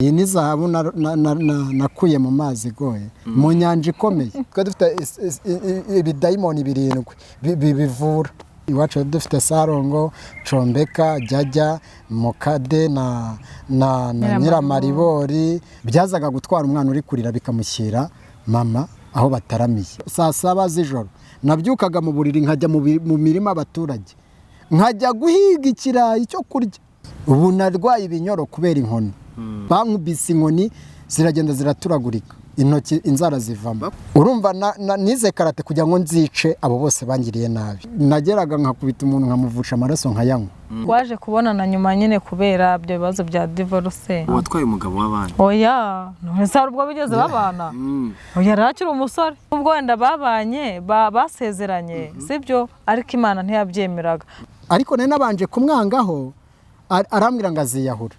Iyi ni zahabu nakuye mu mazi igoye, mu nyanja ikomeye. Twari dufite ibidayimoni birindwi bivura. Iwacu dufite Sarongo, Combeka, Jyajya, Mukade na Nyiramaribori. Byazaga gutwara umwana uri kurira bikamushyira mama aho bataramiye. Saa saba z'ijoro nabyukaga mu buriri nkajya mu mirima abaturage, nkajya guhiga ikirayi cyo kurya. Ubu narwaye ibinyoro kubera inkoni. Bankubise inkoni ziragenda ziraturagurika, intoki inzara zivamo. Urumva nize karate kugira ngo nzice abo bose bangiriye nabi. Nageraga nkakubita umuntu nkamuvusha amaraso nkayanywa. Waje kubonana nyuma nyine kubera ibyo bibazo bya divorce. Watwaye umugabo w'abandi? Oya, none ubwo bigeze babana? Oya, yari akiri umusore. Ubwo wenda babanye basezeranye, sibyo, ariko Imana ntiyabyemeraga. Ariko nari nabanje kumwangaho, arambwira ngo aziyahura.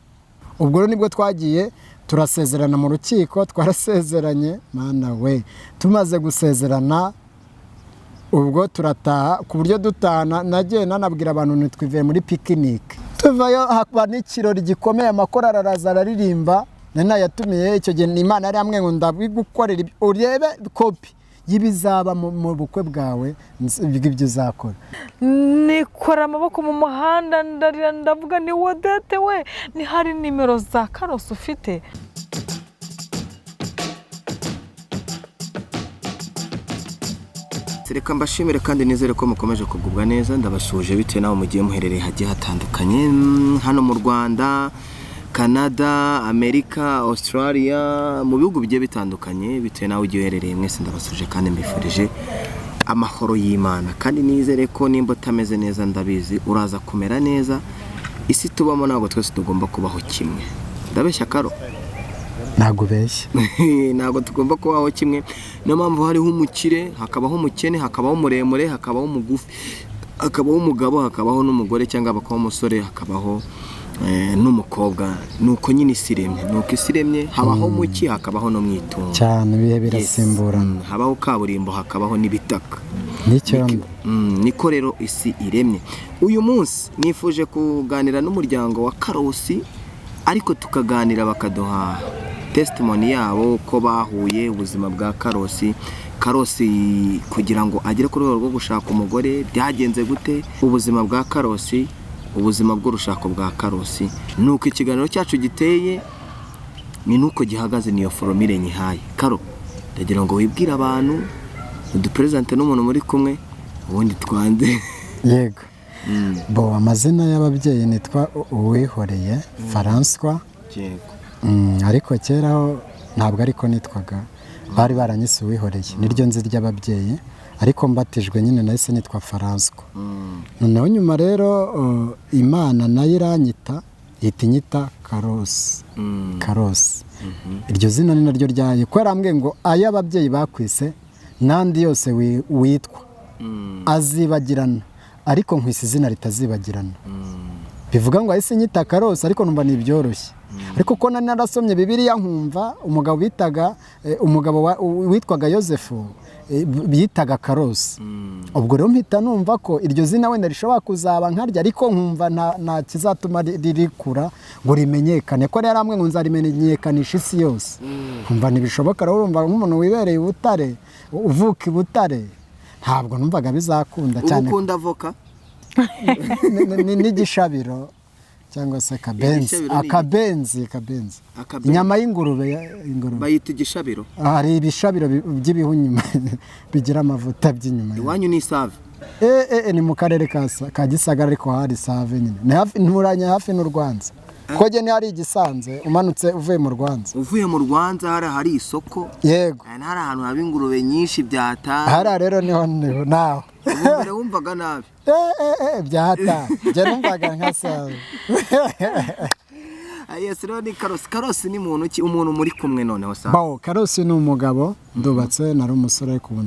Ubwo rero nibwo twagiye turasezerana mu rukiko, twarasezeranye, mana we. Tumaze gusezerana ubwo turataha, ku buryo dutahana nagiye nanabwira abantu ntitwivuye muri pikinike. Tuvayo hakaba n'ikirori gikomeye, amakorali araza araririmba, nari nayatumiye icyo gihe. Imana yari yambwiye ngo ndabigukorera, urebe kopi y'ibizaba mu bukwe bwawe bw'ibyo uzakora. Nikora amaboko mu muhanda ndarira, ndavuga ni Wodete we, ni hari nimero za Karosi ufite? Reka mbashimire kandi nizere ko mukomeje kugubwa neza. Ndabasuhuje bitewe n'aho mugiye muherereye hagiye hatandukanye, hano mu Rwanda, Canada, Amerika, Australia, mu bihugu bigiye bitandukanye, bitewe n'aho ugiye uherereye mwese ndabasuhuje kandi mbifurije amahoro y'Imana. Kandi nizere ko nimba utameze neza ndabizi uraza kumera neza. Isi tubamo ntabwo twese tugomba kubaho kimwe. Ndabeshya Karo? Ntabwo ubeshya. Ntabwo tugomba kubaho kimwe. Niyo mpamvu hariho umukire, hakabaho umukene, hakabaho umuremure, hakabaho umugufi, hakabaho umugabo, hakabaho n'umugore, cyangwa hakabaho umusore, hakabaho n'umukobwa. Nuko nyine isi iremye, nuko isi iremye, habaho muki, hakabaho no mwitungo. Cyane, ibihe birasimburana. Habaho kaburimbo, hakabaho n'ibitaka n'icyondo. Niko rero isi iremye. Uyu munsi nifuje kuganira n'umuryango wa Karosi, ariko tukaganira bakaduha testimony yabo, ko bahuye, ubuzima bwa Karosi. Karosi kugira ngo agere ku rwego rwo gushaka umugore byagenze gute, ubuzima bwa Karosi, ubuzima bw'urushako bwa Karosi. Nuko ikiganiro cyacu giteye, ni nuko gihagaze, niyo foromire nyihaye. Karo, ndagira ngo wibwire abantu, uduperezante n'umuntu muri kumwe, ubundi twanze. Yego. Bo amazina y'ababyeyi nitwa Uwihoreye François. Yego. Ariko kera ho ntabwo ariko nitwaga, bari baranyise Uwihoreye, niryo nzi ry'ababyeyi, ariko mbatijwe nyine nahise nitwa François. Noneho nyuma rero Imana nayo iranyita, ihita inyita Karosi. Karosi iryo zina ni naryo ryaye, ko yarambwiye ngo ayo ababyeyi bakwise n'andi yose witwa azibagirana, ariko nkwise izina ritazibagirana. Bivuga ngo ahise nyita Karosi, ariko numva ni ibyoroshye. Ariko ko narasomye Bibiliya nkumva umugabo bitaga umugabo witwaga Yosefu bitaga Karosi. Ubwo rero mpita numva ko iryo zina wenda rishobora kuzaba nkarya, ariko nkumva nta kizatuma ririkura ngo rimenyekane, ko rero amwe ngo nzarimenyekanisha isi yose. Nkumva ntibishoboka. Rero urumva nk'umuntu wibereye i Butare, uvuka i Butare, ntabwo numvaga bizakunda cyane. Ukunda avoka? N'igishabiro cyangwa se kabenzi. Akabenzi, kabenzi. Inyama y'ingurube, ingurube bayita igishabiro. Hari ibishabiro by'ibihu nyuma bigira amavuta by'inyuma. Iwanyu ni Save? Ni mu karere ka Gisagara, ariko hari Save nyine. Ni hafi, nturanye hafi n'Urwanza. Kuko ni hari Igisanze, umanutse uvuye mu Rwanza. Uvuye mu Rwanza hari isoko. Yego. Hari ahantu haba ingurube nyinshi byata. Hari rero niho niho naho. Ubu wumvaga nabi. Byata. Njye numvaga nka Save. Yes, rero ni Karosi. Karosi ni muntu ki? Umuntu muri kumwe noneho sa? Bo, Karosi ni umugabo ndubatse, nari umusore ariko ubu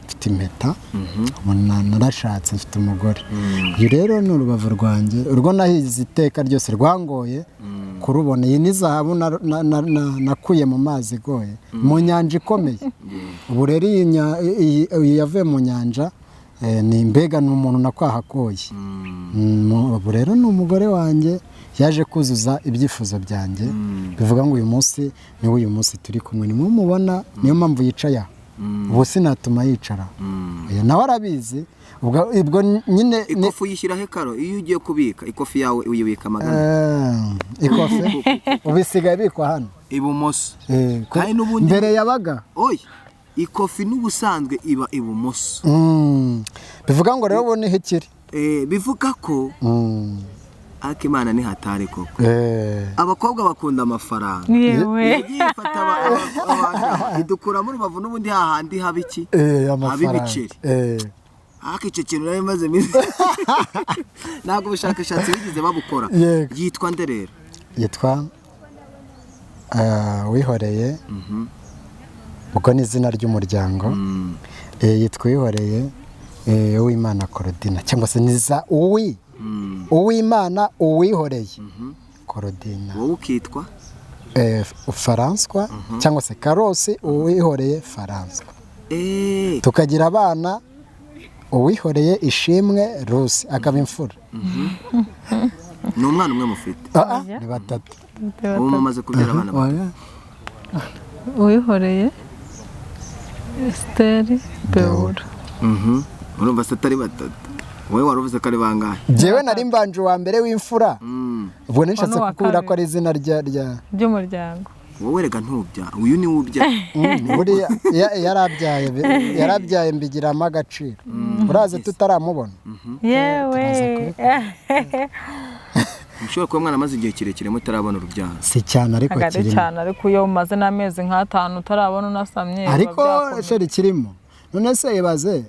mfite impeta. Ubu narashatse, mfite umugore. Uyu rero ni urubavu rwanjye, urwo nahize iteka ryose rwangoye kurubona. Iyi ni zahabu nakuye mu mazi igoye, mu nyanja ikomeye. Ubu rero iyi yavuye mu nyanja, ni mbega ni umuntu nakwahakoye. Ubu rero ni umugore wanjye. Yaje kuzuza ibyifuzo byanjye, bivuga ngo uyu munsi niwe, uyu munsi turi kumwe, nimwe mubona, niyo mpamvu yicaye aha. Ubu sinatuma yicara. Oya, nawe arabizi. Ubwo nyine Ikofi uyishyiraho ekaro iyo ugiye kubika ikofi yawe, uyibika magana? Ikofi ubu isigaye ibikwa hano. Ibumoso. Eh, Kandi n'ubundi- mbere yabaga Oya, ikofi n'ubusanzwe iba ibumoso. Bivuga ngo rero ubu niho ikiri. Bivuga ko ariko Imana ni hatari koko. Abakobwa bakunda amafaranga. Yewe. Yagiye ifata abantu idukuramo urubavu, n'ubundi hahandi haba iki? Haba Amafaranga. ibiceri. Ariko icyo kintu nari maze iminsi, ntabwo ubushakashatsi bigeze babukora. Yego. Yitwa nde rero? Yitwa Wihoreye, ubwo ni izina ry'umuryango. Yitwa Uwihoreye Uwimana Korodina, cyangwa se niza Uwimana Uwihoreye Korodina. Wowe ukitwa? Faranswa, cyangwa se Karosi Uwihoreye Faranswa. Tukagira abana, Uwihoreye Ishimwe Rusi akaba imfura. Ni umwana umwe mufite? Ah, ah, ni batatu. Ubu mumaze kubyara abana batatu? Oya. Uwihoreye Esiteri Bewura. Urumva se atari batatu? Wowe wari uvuze ko ari bangahe? Njyewe nari mbanje uwa mbere w'imfura. Ubwo nishatse Uwo ni uwa kukubwira ko kabiri. ari izina rya Ry'umuryango. Wowe rega ntubya, uyu niwe ubya. Buriya yarabyaye mbigiramo agaciro, urazi tutaramubona. Yewe. Mushobora kuba mwaramaze igihe kirekire mutarabona urubyaro. Si cyane, ariko Ntabwo ari kirimo. cyane, ariko iyo umaze n'amezi nk'atanu utarabona unasamye biba Ariko byakomeye. Chéri, kirimo. None se ibaze,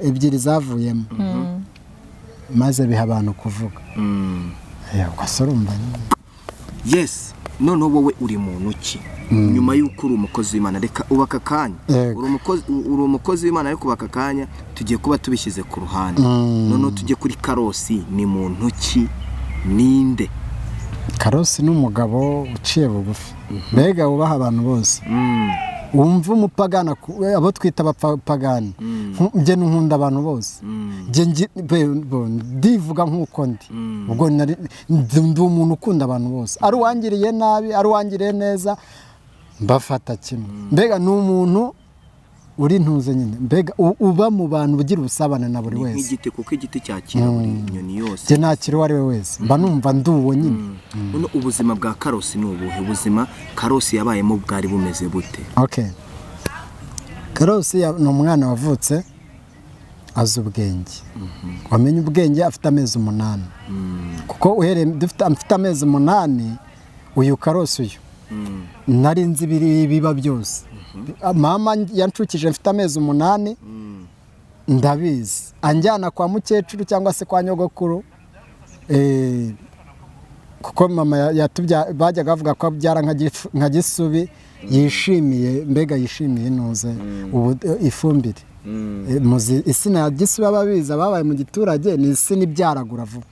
ebyiri zavuyemo maze biha abantu kuvuga. Ubwo se urumva nyine. Yes, noneho wowe uri muntu ki nyuma y'uko uri umukozi w'Imana? Reka uba aka kanya. Yego. Uri umukozi w'Imana, ariko uba aka kanya tugiye kuba tubishyize ku ruhande, noneho tujye kuri Karosi. Ni muntu ki? Ninde? Karosi ni umugabo uciye bugufi, mbega wubaha abantu bose, wumva umupagani abo twita abapagani. Njye nkunda abantu bose. Njye ndivuga nk'uko ndi. Ubwo ndi umuntu ukunda abantu bose, ari uwangiriye nabi, ari uwangiriye neza, mbafata kimwe. Mbega ni umuntu uri ntuze nyine, mbega uba mu bantu, ugira ubusabane na buri Ni wese. nk'igiti, kuko igiti cyakira buri nyoni yose. Njye nakira uwo ari we wese, mba numva ndi uwo nyine. None ubuzima bwa Karosi ni ubuhe? Ubuzima Karosi yabayemo bwari bumeze bute? Okay. Karosi ni umwana wavutse azi ubwenge, wamenye ubwenge afite amezi 8, kuko uhereye mfite amezi 8, uyu Karosi uyu nari nzi ibiri biba byose. Mama yanshukije mfite amezi 8, ndabizi, anjyana kwa mukecuru cyangwa se kwa nyogokuru, kuko mama bajyaga bavuga ko abyara nka gisubi yishimiye, mbega yishimiye intuze ubu ifumbire. Muzi isina ya gisubi, ababizi ababaye mu giturage, ni isina ibyaragura vuba.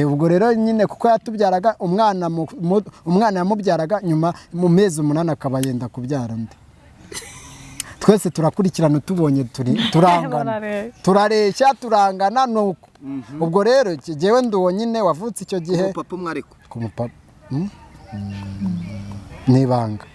Ubwo rero nyine kuko yatubyaraga umwana umwana yamubyaraga nyuma mu mezi 8 akaba yenda kubyara undi, twese turakurikirana, utubonye turi turangana. Barareshya. Turareshya, turangana. Nuko ubwo rero jyewe ndi uwo nyine wavutse icyo gihe. Umupapa umwe ariko? Ku mupapa. Ni ibanga,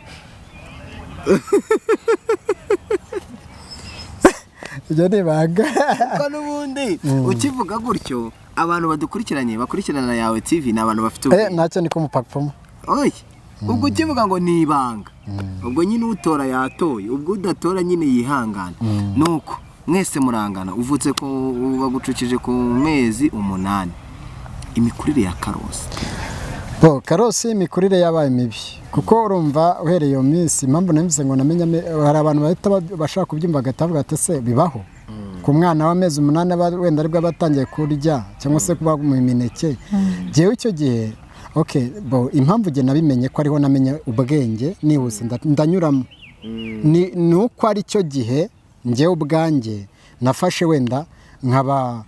iryo ni ibanga. Kuko n'ubundi ukivuga gutyo, abantu badukurikiranye, bakurikirana Yawe TV, ni abantu bafite ubwenge. Ntacyo, ni ku mupapa umwe. Oya, ubwo ukivuga ngo ni ibanga, ubwo nyine utora yatoye, ubwo udatora nyine yihangana. Nuko mwese murangana, uvutse ku bagucukije ku mezi 8. Imikurire ya Karosi? Bo Karosi imikurire yabaye mibi, kuko urumva uhereye iyo minsi, impamvu nabivuze ngo namenye hari abantu bahita bashaka kubyumva bagahita bavuga ati: "Ese bibaho ku mwana w'amezi 8 aba wenda aribwo aba atangiye kurya cyangwa se kuba mu mineke?" Jyewe icyo gihe, okay, bo impamvu njye nabimenye ko ariho namenye ubwenge nihuse, ndanyuramo, ni uko ari cyo gihe njyewe ubwanjye nafashe wenda nkaba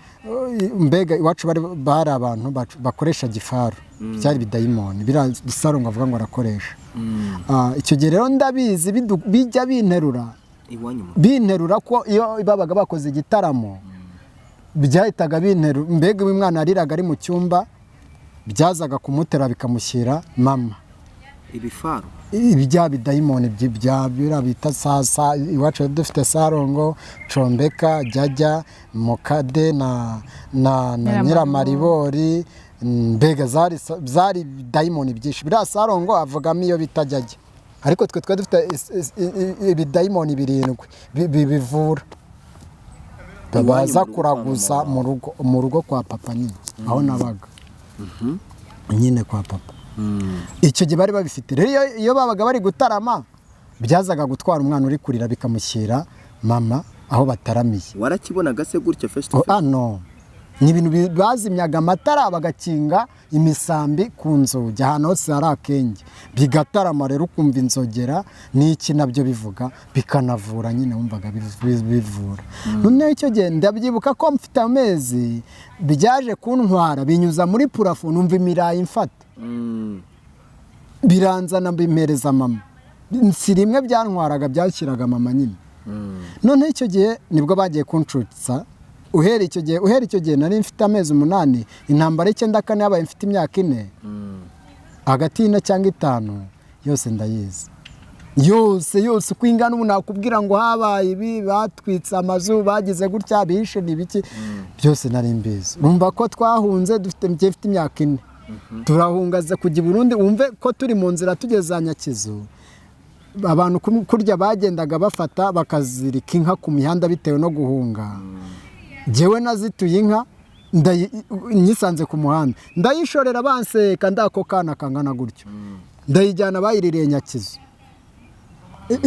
mbega iwacu bari abantu bakoresha gifaru, byari bidayimoni biriya bisaro ngo avuga ngo arakoresha. Icyo gihe rero ndabizi bijya binterura Iwanyu mu binterura ko iyo babaga bakoze igitaramo byahitaga binterura, mbega uyu mwana yariraga ari mu cyumba. Byazaga kumutera bikamushyira mama. Ibifaru? Ibya bidayimoni bya biriya bita sasa. Iwacu dufite sarongo, combeka, jyajya, mukade na nyiramaribori. Mbega zari dayimoni byinshi. Biriya sarongo avugamo iyo bita jyajya, ariko twe twari dufite ibidayimoni 7 bivura. Iwanyu Baza mu rugo kwa kuraguza mama? Mu rugo kwa papa nyine, aho nabaga nyine kwa papa. Icyo gihe bari babifite rero, iyo babaga bari gutarama, byazaga gutwara umwana uri kurira bikamushyira mama aho bataramiye. Warakibonaga se gutya face to Oh, face? ah, no, ni ibintu bazimyaga amatara, bagakinga imisambi ku nzugi, ahantu hose hari akenge, bigatarama. Rero ukumva inzogera n'iki nabyo bivuga, bikanavura nyine, wumvaga bivura. Noneho icyo gihe ndabyibuka ko mfite amezi, byaje kuntwara binyuza muri plafond, numva imirayi imfata, biranzana mbimpereza mama. Si rimwe byantwaraga, byashyiraga mama nyine. Noneho icyo gihe nibwo bagiye kuncutsa. Uhera icyo gihe nari mfite amezi 8, intambara y'94 yabaye mfite imyaka 4, hagati y'4 cyangwa 5. Yose ndayizi yose yose uko ingana. Ubu nakubwira ngo habaye ibi, batwitse amazu, bagize gutya, bishe n'ibiki, byose nari mbizi. Urumva ko twahunze dufite, njye mfite imyaka 4, turahungaza kujya i Burundi. Wumve ko turi mu nzira tugeze za Nyakizu, abantu kurya bagendaga bafata bakazirika inka ku mihanda bitewe no guhunga. Njyewe nazituye inka, nyisanze ku muhanda, ndayishorera, banseka, ndako kana kangana gutyo, ndayijyana, bayiririye Nyakizu.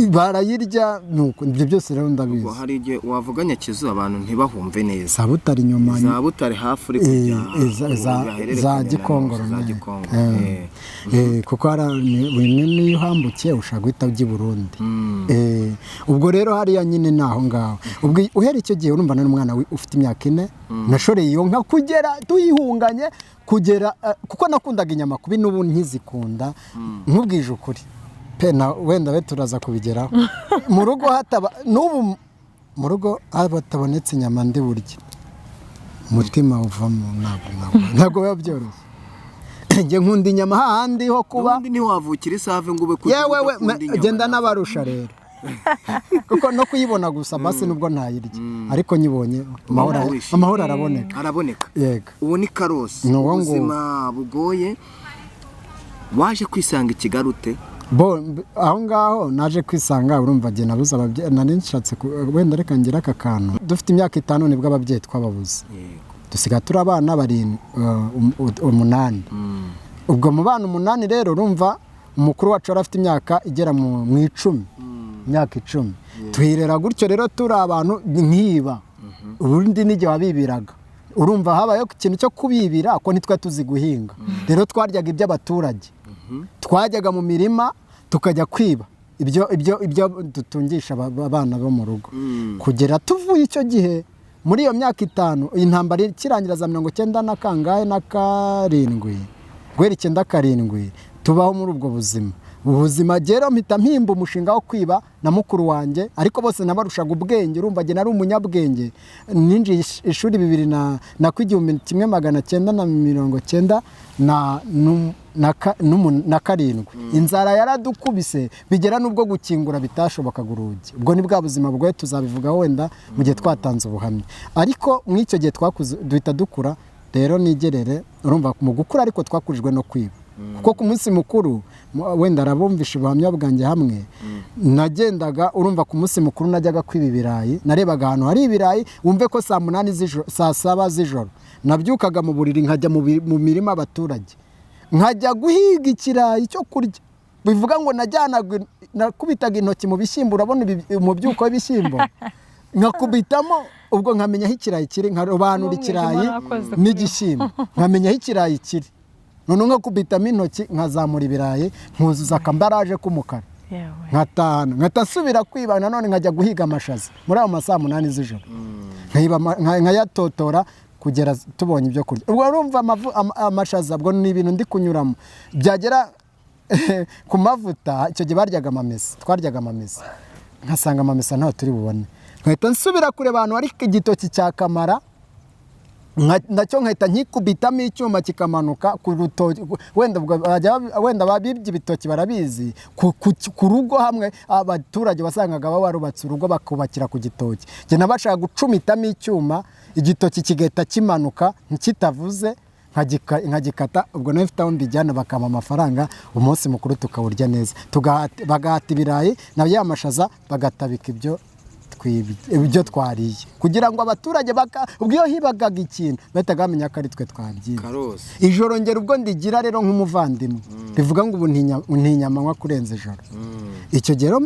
Barayirya. Nuko ibyo byose rero ndabizi. Ubwo hari igihe wavuga Nyakizu abantu ntibahumve neza. Za Butare inyuma. Za Butare hafi uri kujya za ugahererekanya za na Gikongoro za nyine. Gikongoro. Kuko niyo uhambukiye ushobora guhita ujya i Burundi. Ubwo rero hariya nyine ni aho ngaho. Ubwo uhera icyo gihe, urumva nari umwana ufite imyaka 4, nashoreye iyo nka kugera tuyihunganye, kugera kuko nakundaga inyama kubi, n'ubu nkizikunda. Nkubwije ukuri pe, na wenda we turaza kubigeraho. Mu rugo hataba, n'ubu mu rugo hatabonetse inyama ndi burye, umutima uvamo. Ntabwo biba byoroshye. Njye nkunda inyama hahandi ho kuba. N'ubundi ntiwavukira isave ngo ube kurya Yewe we udakunda inyama. Genda n'abarusha rero, kuko no kuyibona gusa basi, nubwo ntayirya, ariko nyibonye amahoro, Wishimye. amahoro araboneka. Araboneka. Yego. Ubu ni Karosi. Ni uwo nguwo. Ubuzima bugoye, waje kwisanga i Kigali ute? Bo aho ngaho naje kwisanga, urumva njye nabuze ababyeyi, nari nshatse wenda reka ngire aka kantu. Dufite imyaka 5 nibwo ababyeyi twababuze, dusigaye turi abana barindwi, 8. Ubwo mu bana 8 rero, urumva umukuru wacu yari afite imyaka igera mu 10, imyaka 10. Twirera gutyo rero, turi abantu nkiba ubundi n'igihe wabibiraga. Urumva habayeho ikintu cyo kubibira, ko ntitwe tuzi guhinga. Rero twaryaga iby'abaturage, twajyaga mu mirima tukajya kwiba ibyo dutungisha abana bo mu rugo. Kugera tuvuye icyo gihe muri iyo myaka 5, intambara ikirangira za 90 na kangahe na karindwi, guhera 97, tubaho muri ubwo buzima. Ubuzima rero mpita mpimba umushinga wo kwiba na mukuru wanjye, ariko bose nabarushaga ubwenge. Urumva njye nari umunyabwenge, ninjiye ishuri bibiri na ku 1997. Inzara yaradukubise bigera n'ubwo gukingura bitashobokaga urugi. Ubwo ni bwa buzima bugoye, tuzabivugaho wenda mu gihe twatanze ubuhamya. Ariko muri icyo gihe twakuze, duhita dukura rero nigerere. Urumva mu gukura ariko twakurijwe no kwiba, kuko ku munsi mukuru wenda arabumvisha ubuhamya bwanjye hamwe nagendaga. Urumva ku munsi mukuru najyaga kwiba ibirayi, narebaga ahantu hari ibirayi. Wumve ko saa 8 z'ijoro, saa 7 z'ijoro nabyukaga mu buriri, nkajya mu mirima abaturage, nkajya guhiga ikirayi cyo kurya. Bivuga ngo najyanaga, nakubitaga intoki mu bishyimbo, urabona umubyuko w'ibishyimbo, nkakubitamo, ubwo nkamenya aho ikirayi kiri, nkarobanura N'umwijima ikirayi nakoze kuri n'igishyimbo, nkamenya aho ikirayi kiri, noneho nkakubitamo intoki, nkazamura ibirayi, nkuzuza akambaraje k'umukara, Yewe. nkatahana, nkahita nsubira kwiba nanone, nkajya guhiga amashaza muri ayo masaa 8 z'ijoro, nkiba nkayatotora kugera tubonye ibyo kurya. Ubwo urumva amashaza, ubwo ni ibintu ndi kunyuramo. Byagera ku mavuta, icyo gihe baryaga amamesa, twaryaga amamesa, nkasanga amamesa ntaho turi bubone, nkahita nsubira kureba ahantu hari igitoki cya kamara. Nacyo nkahita nkikubitamo icyuma kikamanuka ku rutoki. Wenda ubwo wenda abibye ibitoki barabizi, ku rugo hamwe abaturage wasangaga baba barubatse urugo bakubakira ku gitoki. Njye nabashaga gucumitamo icyuma, igitoki kigahita kimanuka kitavuze, nkagikata. Ubwo nawe mfite aho mbijyana, bakampa amafaranga, umunsi mukuru tukawurya neza. Bagahata ibirayi na ya mashaza, bagatabika ibyo ibyo twariye, kugira ngo abaturage ubwo iyo hibagaga ikintu bahitaga bamenya ko ari twe twabyibye. Karosi. Ijoro ngera ubwo ndigira rero nk'umuvandimwe, bivuga ngo ubu ntinya amanywa kurenza ijoro. Icyo gihe rero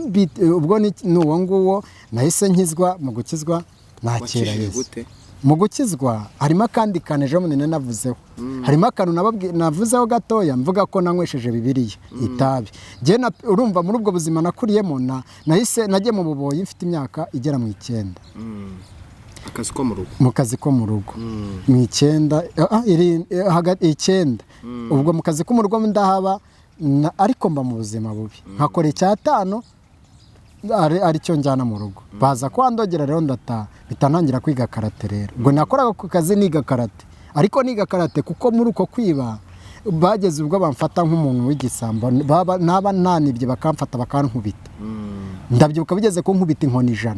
ubwo ni uwo nguwo nahise nkizwa. Mu gukizwa nakira Wakijijwe Yesu. gute? Mu gukizwa harimo akandi kantu ejo bundi nari navuzeho, harimo akantu navuzeho gatoya, mvuga ko nanywesheje Bibiliya itabi. Njye urumva muri ubwo buzima nakuriyemo, nahise nagiye mu buboyi mfite imyaka igera mu 9. Akazi ko mu rugo. Mu kazi ko mu rugo mu 9, 9. Ubwo mu kazi ko mu rugo ndahaba, ariko mba mu buzima bubi, nkakora 5 aricyo njyana mu rugo. Baza kwandogera rero, ndataha, mpita ntangira kwiga karate. Rero ubwo nakoraga ku kazi niga karate, ariko niga karate kuko muri uko kwiba bageze ubwo bamfata nk'umuntu w'igisambo, naba nanibye bakamfata bakankubita. Ndabyibuka bigeze kunkubita inkoni 100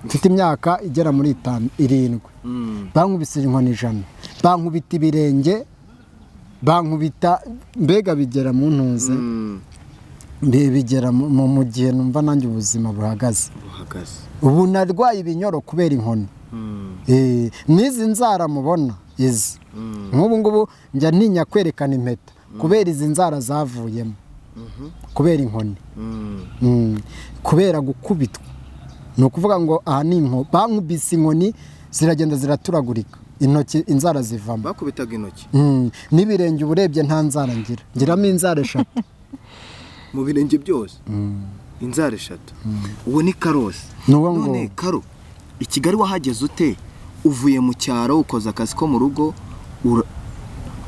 mfite imyaka igera muri 5, 7. Bankubise inkoni 100, bankubita ibirenge, bankubita, mbega bigera mu ntuze, bigera mu gihe numva nanjye ubuzima buhagaze. Buhagaze. Ubu narwaye ibinyoro kubera inkoni. N'izi nzara mubona izi, nk'ubu ngubu njya ntinya kwerekana impeta kubera izi nzara zavuyemo kubera inkoni. Kubera gukubitwa. Ni ukuvuga ngo aha ni bankubise inkoni ziragenda ziraturagurika, intoki inzara zivamo. Bakubitaga intoki? N'ibirenge. Uba urebye nta nzara ngira, ngiramo inzara 3. Mu birenge byose inzara 3. Uwo ni Karosi. Ni uwo nguwo. None Karo, i Kigali wahageze ute? Uvuye mu cyaro, ukoza akazi ko mu rugo,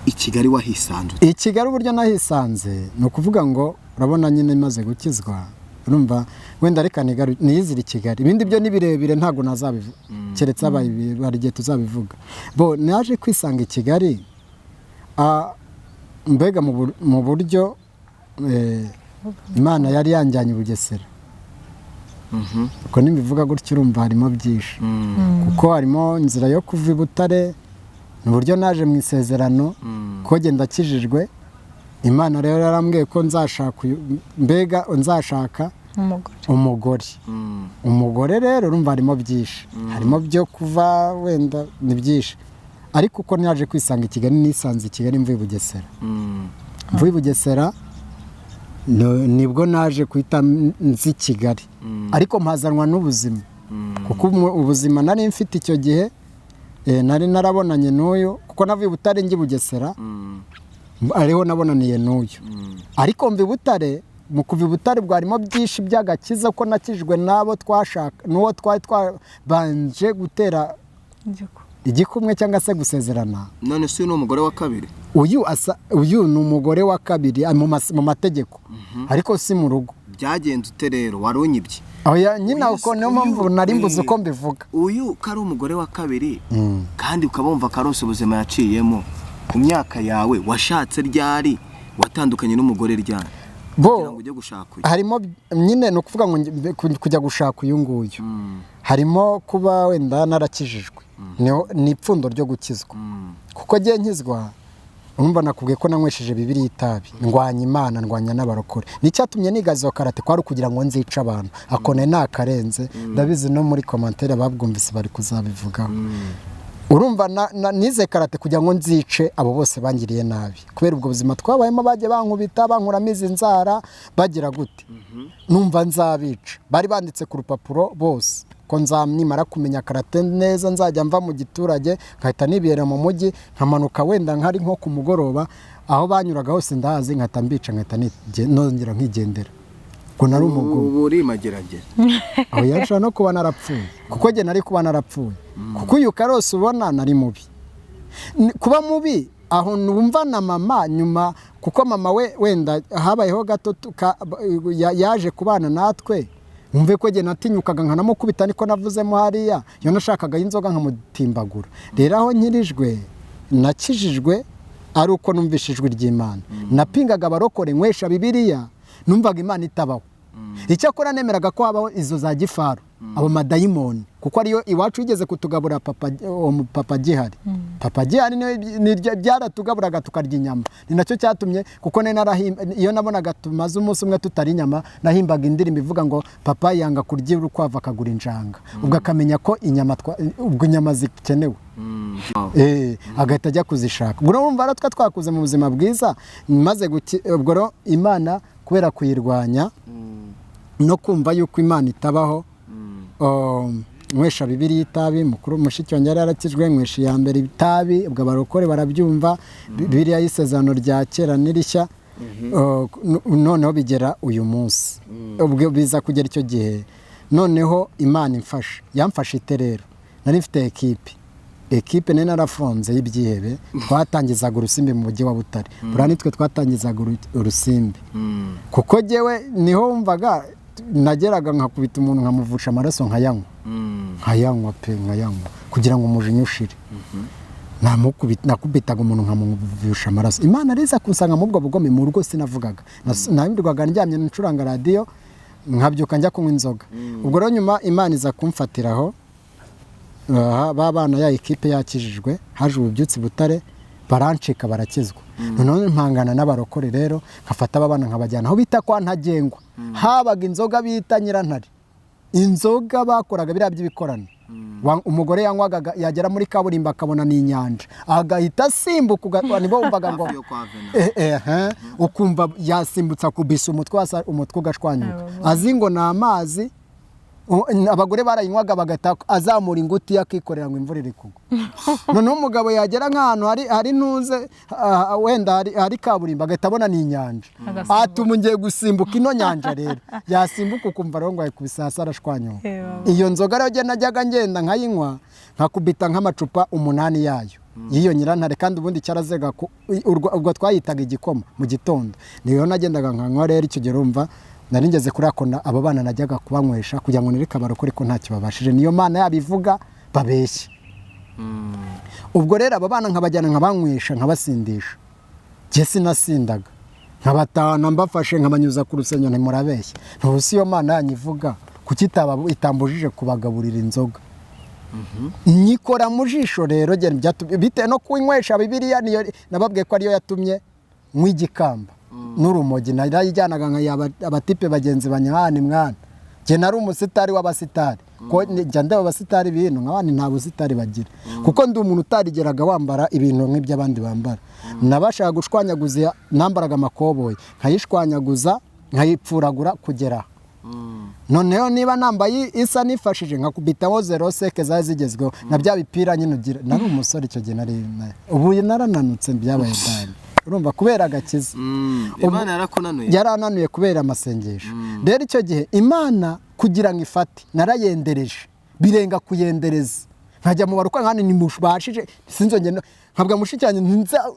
i Kigali wahisanze ute? I Kigali uburyo nahisanze, ni ukuvuga ngo urabona nyine maze gukizwa, urumva wenda reka niyizire i Kigali, ibindi byo ni birebire ntabwo nazabivuga, keretse habaye hari igihe tuzabivuga. Bo naje kwisanga i Kigali, mbega mu buryo Imana yari yanjyanye i Bugesera. Ubwo nimbivuga gutyo urumva harimo byinshi, kuko harimo inzira yo kuva i Butare, ni uburyo naje mu isezerano ko genda akijijwe. Imana rero yarambwiye ko nzashaka mbega nzashaka umugore. Umugore. Umugore rero urumva harimo byinshi, harimo byo kuva wenda ni byinshi, ariko uko naje kwisanga i Kigali, nisanze i Kigali mvuye i Bugesera. Mvuye i Bugesera nibwo naje guhita nzi Kigali, ariko mpazanwa n'ubuzima, kuko ubuzima nari mfite icyo gihe, nari narabonanye n'uyu, kuko navuye i Butare njya i Bugesera, ariho nabonaniye n'uyu. Ariko mva i Butare, mu kuva i Butare bwarimo byinshi by'agakiza, ko nakijwe n'abo twashaka, n'uwo twari twabanje gutera igikumwe cyangwa se gusezerana. None se uyu ni umugore wa kabiri? Uyu ni umugore wa kabiri, mu mategeko, ariko si mu rugo. Byagenze ute rero? Wari unyibye. Oya nyine, uko niyo mpamvu nari mbuze uko mbivuga. Uyu ko ari umugore wa kabiri, kandi ukaba wumva Karosi ubuzima yaciyemo, ku myaka yawe washatse ryari? Watandukanye n'umugore ryari Bo kugira ngo ujye gushaka uyu? Harimo nyine, ni ukuvuga ngo kujya gushaka uyu nguyu harimo kuba wenda narakijijwe. Ni ipfundo ryo gukizwa, kuko ngiye nkizwa, urumva nakubwiye ko nanywesheje Bibiliya itabi, ndwanya Imana, ndwanya n'abarokore. Nicyatumye niga izo karate kwari ukugira ngo nzice abantu. Ako nari nakarenze, ndabizi no muri commentaire babwumvise bari kuzabivugaho. Urumva nize karate kugira ngo nzice abo bose bangiriye nabi, kubera ubwo buzima twabayemo, bagiye bankubita, bankuramo izi nzara, bagira gute, numva nzabica. Bari banditse ku rupapuro bose ko nimara kumenya karate neza nzajya mva mu giturage nkahita nibera mu mujyi, nkamanuka wenda nkari nko ku mugoroba, aho banyuraga hose ndahazi, nkahita mbica, nkahita nongera nkigendera. Ubwo nari umugome. Ubu uri mageragere. Aho yashobora no kuba narapfuye, kuko njye nari kuba narapfuye, kuko uyu Karosi ubona nari mubi. Kuba mubi aho numva na mama nyuma, kuko mama we wenda habayeho gato yaje kubana natwe. Wumve ko njye natinyukaga nkanamukubita, niko navuzemo hariya, iyo nashakaga inzoga nkamutimbagura. Rero aho nkirijwe, nakijijwe ari uko numvishe ijwi ry'Imana. Napingaga abarokore, nywesha Bibiliya, numvaga Imana itabaho. Icyakora nemeraga ko habaho izo za gifaru, abo madayimoni, kuko ariyo iwacu yigeze kutugabura papa, uwo papa gihari. Papa gihari byaratugaburaga tukarya inyama. Ni nacyo cyatumye, kuko nari narahimba, iyo nabonaga tumaze umunsi umwe tutari inyama, nahimbaga indirimbo ivuga ngo papa yanga kurya urukwavu akagura injanga, ubwo akamenya ko inyama ubwo inyama zikenewe. Agahita ajya kuzishaka. Ubwo urumva rero twa twakuze mu buzima bwiza, maze ubwo rero Imana kubera kuyirwanya no kumva yuko Imana itabaho, nywesha Bibiliya itabi. Mukuru mushiki wanjye yari yarakijwe, nywesha iya mbere itabi, ubwo abarokore barabyumva, Bibiliya y'isezerano rya kera n'irishya. Noneho bigera uyu munsi, ubwo biza kugera icyo gihe, noneho Imana imfasha. Yamfashe ite rero? Nari mfite ekipe nari narafunze y'ibyihebe, twatangizaga urusimbi mu mujyi wa Butare. Buriya nitwe twatangizaga urusimbi, kuko jyewe niho wumvaga nageraga nkakubita umuntu nkamuvusha amaraso nkayanywa, nkayanywa pe, nkayanywa kugira ngo umujinya ushire. Nakubitaga umuntu nkamuvusha amaraso. Imana riza kunsanga muri ubwo bugome mu rugo, sinavugaga. Narirwaga ndyamye ncuranga radiyo, nkabyuka njya kunywa inzoga. Ubwo rero nyuma Imana iza kumfatiraho. Aha, ba bana ya ekipe yakijijwe, haje ububyutsi Butare, barancika barakizwa. Noneho mpangana n'abarokore rero, nkafata aba bana nkabajyana aho bita kwa Ntagengwa, habaga inzoga bita Nyirantare, inzoga bakoraga biriya by'ibikorano. Umugore yanywaga yagera muri kaburimbo akabona ni inyanja, agahita asimbuka, nibo wumvaga ngo Hafi yo kwa Vena. Ukumva yasimbutsa kubisa umutwe, umutwe ugashwanyuka, azi ngo ni amazi. Abagore barayinywaga bagahita azamura ingutiya akikorera ngo imvura iri kugwa. Noneho umugabo yagera nk'ahantu hari ntuze, wenda hari kaburimbo, agahita abona ni inyanja. Agasimbuka. Ati ubu ngiye gusimbuka ino nyanja. Rero yasimbuka ukumva rero ngo ayikubise hasi arashwanyuka. Iyo nzoga rero njye najyaga ngenda nkayinywa, nkakubita nk'amacupa 8 yayo y'iyo Nyirantare. Kandi ubundi cyarazega ubwo twayitaga igikoma mu gitondo, niyo nagendaga nkanywa. Rero icyo gihe urumva nari ngeze kuri ako abo bana najyaga kubanywesha kugira ngo nereke abarokore ko ntacyo babashije, niyo Mana yabivuga babeshye. Ubwo rero abo bana nkabajyana nkabanywesha, nkabasindisha. Njye sinasindaga, nkabatahana mbafashe nkabanyuza ku rusengero, ntimurabeshya, ntubu iyo Mana yanyu ivuga kuki itambujije kubagaburira inzoga? Nyikora mu jisho rero njye bitewe no kunywesha Bibiliya, niyo nababwiye ko ariyo yatumye nywa igikamba n'urumogi. Narayijyanaga nka abatipe bagenzi banyahani mwana, njye nari umusitari w'abasitari, ko njya ndeba abasitari b'ino nk'abandi nta busitari bagira, kuko ndi umuntu utarigeraga wambara ibintu nk'iby'abandi bambara. Nabashaga gushwanyaguza, nambaraga amakoboyi nkayishwanyaguza nkayipfuragura kugera aha. Noneho niba nambaye isa nifashije nkakubitaho zero seke zari zigezweho na bya bipira nyine ugira. Nari umusore icyo gihe, nari ubu narananutse byabaye dani, urumva kubera agakiza. Imana yarakunanuye. Yarananuye kubera amasengesho. Rero icyo gihe Imana kugira ngo ifate, narayendereje birenga kuyendereza, nkajya mu barokore nkandi ntimubashije sinzongere nkabwa mushiki wanjye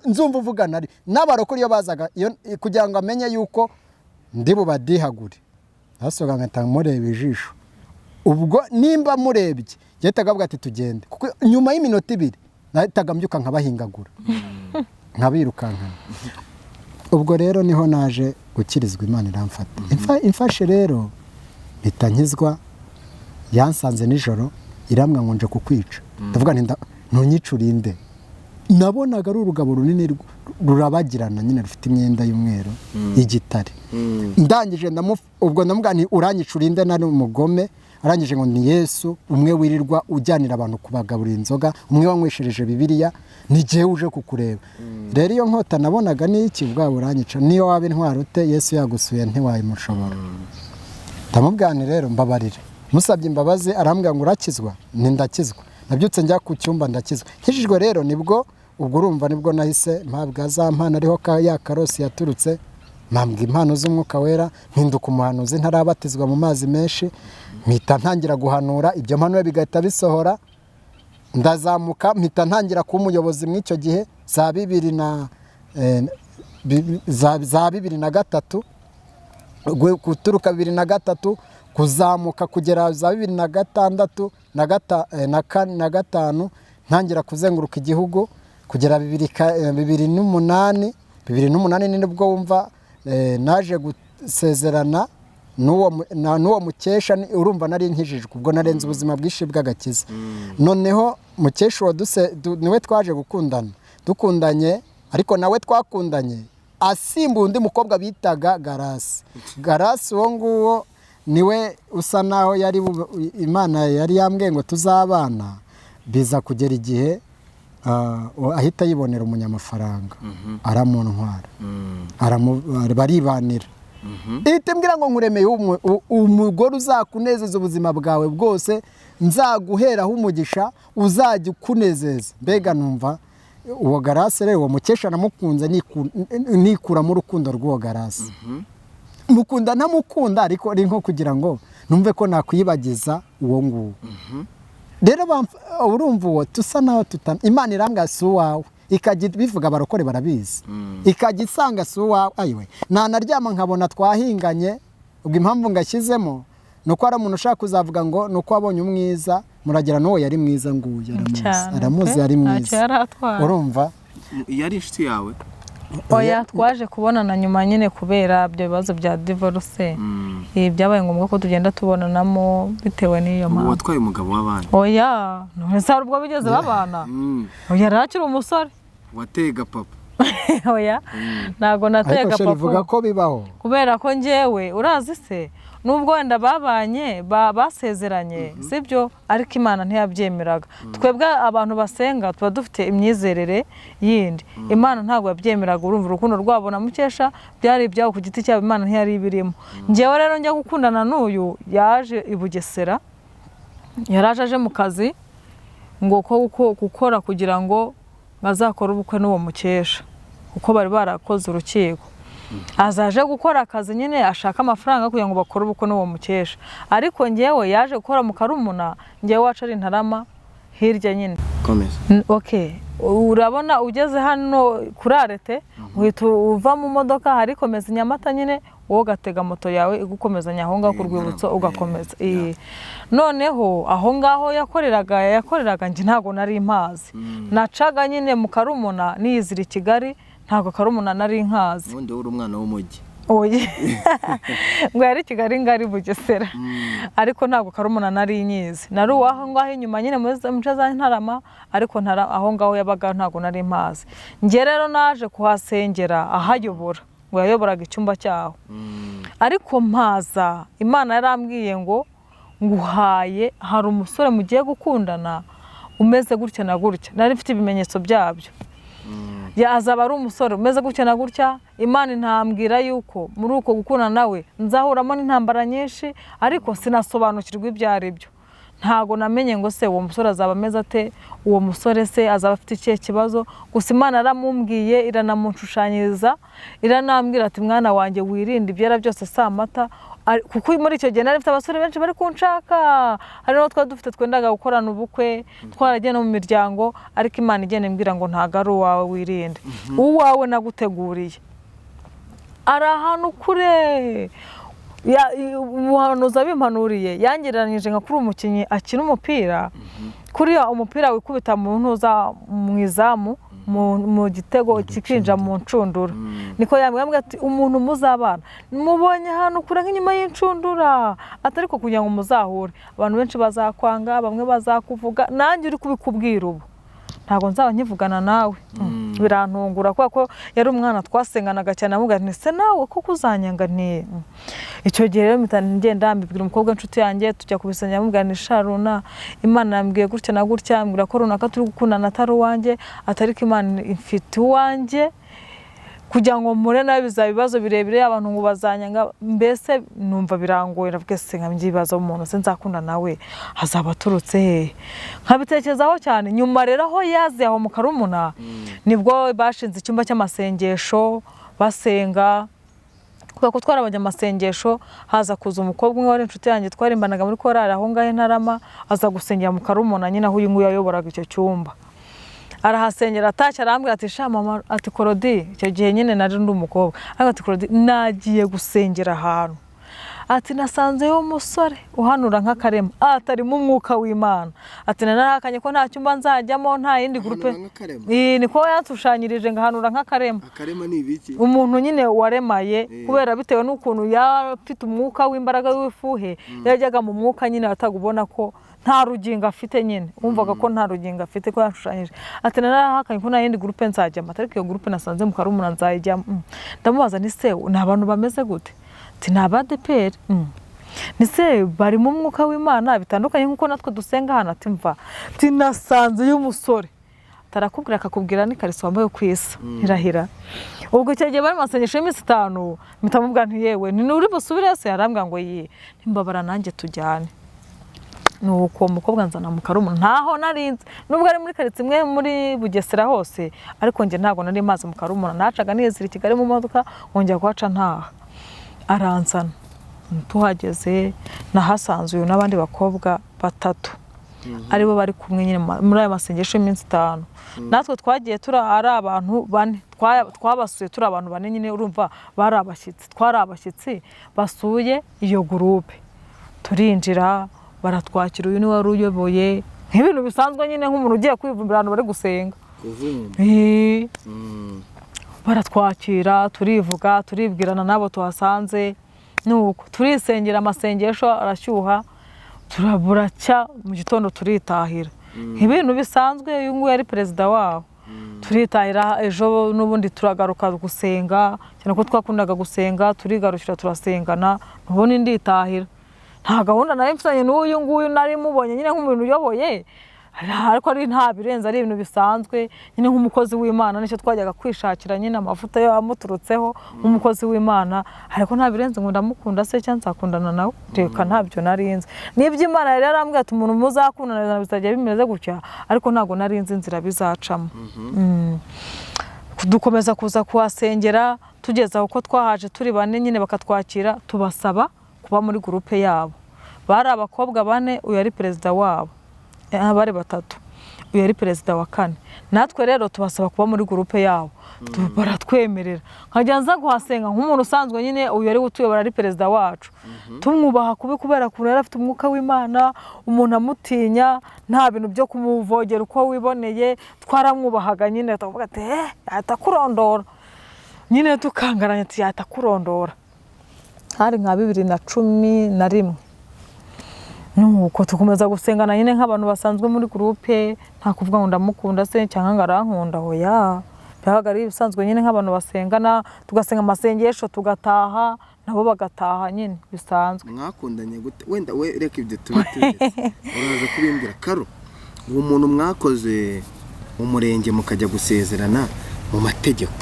nzumva uvugana ari n'abarokore iyo bazaga kugira ngo amenye yuko ndi bubadihagure, nasohoka nkahita mureba ijisho. Ubwo nimba murebye yahitaga avuga ati tugende, kuko nyuma y'iminota 2 nahitaga mbyuka nkabahingagura nkabirukankana. Ubwo rero niho naje gukirizwa, Imana iramfata. Imfashe rero mpita nkizwa. Yansanze nijoro irambwira ngo nje kukwica. Ndavuga nti ntunyice, urinde. Nabonaga ari urugabo runini rurabagirana nyine, rufite imyenda y'umweru y'igitare. Ndangije ubwo ndamubwira nti uranyica urinde, nari umugome. Arangije ngo ni Yesu umwe wirirwa ujyanira abantu kubagaburira inzoga, umwe wanyweshereje Bibiliya, ni jyewe uje kukureba. Rero iyo nkota nabonaga ni iki bwaba uranyica, niyo waba intwaro ute, Yesu yagusuye ntiwayimushobora. Ndamubwira nti rero mbabarira. Musabye imbabazi arambwira ngo urakizwa? Nti ndakizwa. Nabyutse njya ku cyumba ndakizwa. Nkijijwe rero nibwo ubwo urumva nibwo nahise mpabwa za mpano, ariho ya karosi yaturutse, mpabwa impano z'umwuka wera, mpinduka umuhanuzi ntarabatizwa mu mazi menshi, mpita ntangira guhanura, ibyo mpanuye bigahita bisohora. Ndazamuka mpita ntangira kuba umuyobozi muri icyo gihe za bibiri na za 2003. Guturuka 2003 kuzamuka kugera za 2006 na 5, ntangira kuzenguruka igihugu kugera 2008. 2008 ni nibwo wumva naje gusezerana n'uwo mukesha. Urumva nari nkijijwe ubwo, narenze ubuzima bwinshi bw'agakiza. Noneho mukesha uwo niwe twaje gukundana, dukundanye, ariko nawe twakundanye asimbuye undi mukobwa bitaga Garasi. Garasi uwo nguwo niwe usa naho yari Imana yari yambwiye ngo tuzabana, biza kugera igihe ahita yibonera umunyamafaranga, aramuntwara, baribanira. Ihita imbwira ngo nkuremeye umugore uzakunezeza ubuzima bwawe bwose, nzaguheraho umugisha, uzajya ukunezeza. Mbega numva uwo Garasi rero, uwo mukesha namukunze nikuramo urukundo rw'uwo Garasi, mukunda ntamukunda, ariko ari nko kugira ngo numve ko nakwibagiza uwo nguwo. Rero urumva uwo tusa naho tuta, Imana irambwira si uwawe, ikajya bivuga, abarokore barabizi, ikajya isanga si uwawe. Ayiwe, nanaryama nkabona twahinganye. Ubwo impamvu ngashyizemo ni uko hari umuntu ushaka kuzavuga ngo ni uko wabonye umwiza muragira n'uwo yari mwiza, nguyu aramuzi. Cyane Aramuzi. pe, Yari ntacyo mwiza. yari atwaye. Urumva. Yari inshuti yawe? Oya, twaje kubonana nyuma nyine kubera ibyo bibazo bya divorce. Ibi byabaye ngombwa ko tugenda tubonanamo bitewe n'iyo Ubu mpamvu. watwaye umugabo w'abandi? Oya, none se hari ubwo bigeze babana? Oya, yari akiri umusore. Watega papa? Oya, ntabwo Ariko natega sheri ivuga papa. ko bibaho. Kubera ko njyewe urazi se, nubwo wenda babanye, basezeranye, sibyo, ariko Imana ntiyabyemeraga. Twebwe abantu basenga tuba dufite imyizerere yindi, Imana ntabwo yabyemeraga. Urumva urukundo rwabo na mukesha byari ibyabo ku giti cyabo, Imana ntiyari ibirimo. Njyewe rero njya gukundana n'uyu, yaje i Bugesera, yaraje aje mu kazi ngo ko gukora kugira ngo bazakore ubukwe n'uwo mukesha, kuko bari barakoze urukiko. Azaje gukora akazi nyine ashaka amafaranga kugira ngo bakore ubukwe n'uwo mukesha. Ariko njyewe yaje gukora mu Karumuna, njyewe wacu ari Ntarama hirya nyine. Komeza. Okay, urabona ugeze hano kuri arete, uhita uva mu modoka, hari komeza i Nyamata nyine, wowe ugatega moto yawe igukomezanya aho ngaho ku rwibutso. Ntarama. Ugakomeza. Noneho aho ngaho yakoreraga njye ntabwo nari mpazi. Nacaga nyine mu Karumuna niyizira i Kigali, ntabwo Karumuna nari nkazi. Ubundi wowe uri umwana w'umujyi? Oye, ngo yari Kigali ngari Bugesera, ariko ntabwo Karumuna nari nyizi. Nari uwaho ngaho inyuma nyine muri nce za Ntarama, ariko ntara aho ngaho yabaga ntabwo nari mpazi. Njye rero naje kuhasengera ahayobora, ngo yayoboraga icyumba cyaho, ariko mpaza Imana yarambwiye ngo nguhaye, hari umusore mugiye gukundana umeze gutya na gutya. Nari mfite ibimenyetso byabyo, azaba ari umusore umeze gutya na gutya. Imana intambwira yuko muri uko gukundana nawe nzahuramo n'intambara nyinshi, ariko sinasobanukirwa ibyo ari byo. Ntago namenye ngo se uwo musore azaba ameze ate, uwo musore se azaba afite ikihe kibazo. Gusa Imana yaramumbwiye, iranamushushanyiriza, iranambwira ati mwana wanjye wirinde ibyera byose si amata. Kuko muri icyo gihe nari mfite abasore benshi bari kunshaka, hari n'uwo twari dufite twendaga gukorana ubukwe, twaragiye no mu miryango, ariko Imana igenda imbwira ngo ntago ari uwawe, wirinde, uwawe naguteguriye ari ahantu kure. Umuhanuzi abimpanuriye yangereranyije nka kuri umukinnyi akina umupira, kuriya umupira wikubita mu ntuza mu izamu, mu gitego kikinjira mu ncundura, niko yambwiye ati umuntu muzabana mubonye ahantu kure nk'inyuma y'incundura, atari ko kugira ngo muzahure, abantu benshi bazakwanga, bamwe bazakuvuga, nanjye uri kubikubwira ubu ntabwo nzaba nkivugana nawe. Birantungura kubera ko yari umwana twasenganaga cyane. Amubwira nti se nawe koko uzanyanga? Nti icyo gihe rero mpita ngenda mbibwira umukobwa w'inshuti yanjye, tujya kubisenya, amubwira nti sha runa, Imana yambwiye gutya na gutya, ambwira ko runaka turi gukundana atari uwanjye, atari ko Imana ifite uwanjye, kugira ngo mpure nawe bizaba ibibazo birebire, abantu ngo bazanyanga. Mbese numva birangoye, ndavuga se nkabyibaza umuntu se nzakunda nawe azaba aturutse hehe, nkabitekerezaho cyane. Nyuma rero aho yaziye aho mu Karumuna, nibwo bashinze icyumba cy'amasengesho basenga, kubera ko twari abanyamasengesho. Haza kuza umukobwa umwe wari inshuti yanjye, twarimbanaga muri korali aho ngaho i Ntarama, aza gusengera mu Karumuna nyine aho uyu nguyu yayoboraga icyo cyumba. Arahasengera atashye arambwira ati sha mama, ati Korodi, icyo gihe nyine nari ndi umukobwa, ariko ati Korodi nagiye gusengera ahantu, ati nasanzeyo umusore uhanura nk'akarema, atarimo umwuka w'Imana, ati narahakanye ko nta cyumba nzajyamo, nta yindi gurupe. Ahanura nk'akarema? Niko yanshushanyirije ngahanura nk'akarema. Akarema ni ibiki? Umuntu nyine waremaye, kubera bitewe n'ukuntu yaba afite umwuka w'imbaraga w'ifuhe, yajyaga mu mwuka nyine atagubona ko nta rugingo afite nyine, wumvaga ko nta rugingo afite, ko yanshushanyije. Ati narahakanye ko nta yindi gurupe nzajyamo, ariko iyo gurupe nasanze mu Karumuna nzayijyamo. Ndamubaza nti se ni abantu bameze gute? Ati ni abadeperi. Ni se barimo umwuka w'Imana bitandukanye nk'uko natwe dusenga hano? Ati mva, ati nasanze y'umusore tarakubwira akakubwira n'ikariso wambaye ku isi irahira. Ubwo icyo gihe bari mu masengesho y'iminsi 5, mpita mubwira nti yewe ni uri busubire se? Yarambwira ngo ye ntimbabara nanjye tujyane. Nuko uwo mukobwa nzana mu Karumuna, ntaho narinze nubwo ari muri karitsiye imwe muri Bugesera hose, ariko njye ntabwo nari mazi mu Karumuna, nacaga nizira i Kigali mu modoka nkongera kuhaca ntaha. Aranzana tuhageze nahasanze uyu n'abandi bakobwa 3 aribo bari kumwe nyine muri ayo masengesho y'iminsi 5. Natwe twagiye turi ari abantu 4, twabasuye turi abantu 4 nyine, urumva bari abashyitsi, twari abashyitsi basuye iyo gurupe. Turinjira baratwakira, uyu ni wari uyoboye nk'ibintu bisanzwe nyine nk'umuntu ugiye kwivumbira ahantu bari gusenga. Baratwakira turivuga turibwirana nabo tuhasanze, nuko turisengera amasengesho arashyuha, turaburacya mu gitondo turitahira ibintu bisanzwe. Uyu nguyu yari perezida wabo, turitahira. Ejo n'ubundi turagaruka gusenga cyane ko twakundaga gusenga, turigarukira turasengana, ubundi nditahira. Nta gahunda nari mfitanye n'uyu nguyu, nari mubonye nyine nk'umuntu uyoboye, ariko ari nta birenze, ari ibintu bisanzwe nyine nk'umukozi w'Imana, nicyo twajyaga kwishakira nyine amavuta yo amuturutseho nk'umukozi w'Imana, ariko nta birenze ngo ndamukunda se cyangwa nzakundana nawe, reka ntabyo narinze. N'ibyo Imana yari yarambwiye ati umuntu muzakundana bizajya bimeze gutya, ariko ntabwo narinze inzira bizacamo. Dukomeza kuza kuhasengera tugeze aho uko twahaje turi 4 nyine bakatwakira, tubasaba kuba muri gurupe yabo. Bari abakobwa 4, uyu yari perezida wabo, bari 3, uyu yari perezida wa 4. Natwe rero tubasaba kuba muri gurupe yabo, baratwemerera. Nkajya nza guhasenga nk'umuntu usanzwe nyine, uyu yari utuyobora ari perezida wacu, tumwubaha kubi kubera ukuntu yari afite umwuka w'Imana, umuntu amutinya, nta bintu byo kumuvogera uko wiboneye, twaramwubahaga nyine, tukavuga ati yahita akurondora nyine, tukangaranya ati yahita akurondora. Hari nka 2011. Nuko tukomeza gusengana nyine nk'abantu basanzwe muri gurupe, nta kuvuga ngo ndamukunda se cyangwa ngo arankunda, oya, byabaga ari ibisanzwe nyine nk'abantu basengana, tugasenga amasengesho tugataha, nabo bagataha nyine bisanzwe. Mwakundanye gute? Wenda we reka ibyo tube tubiretse, uraza kubimbwira. Karo, uwo muntu mwakoze mu murenge mukajya gusezerana mu mategeko,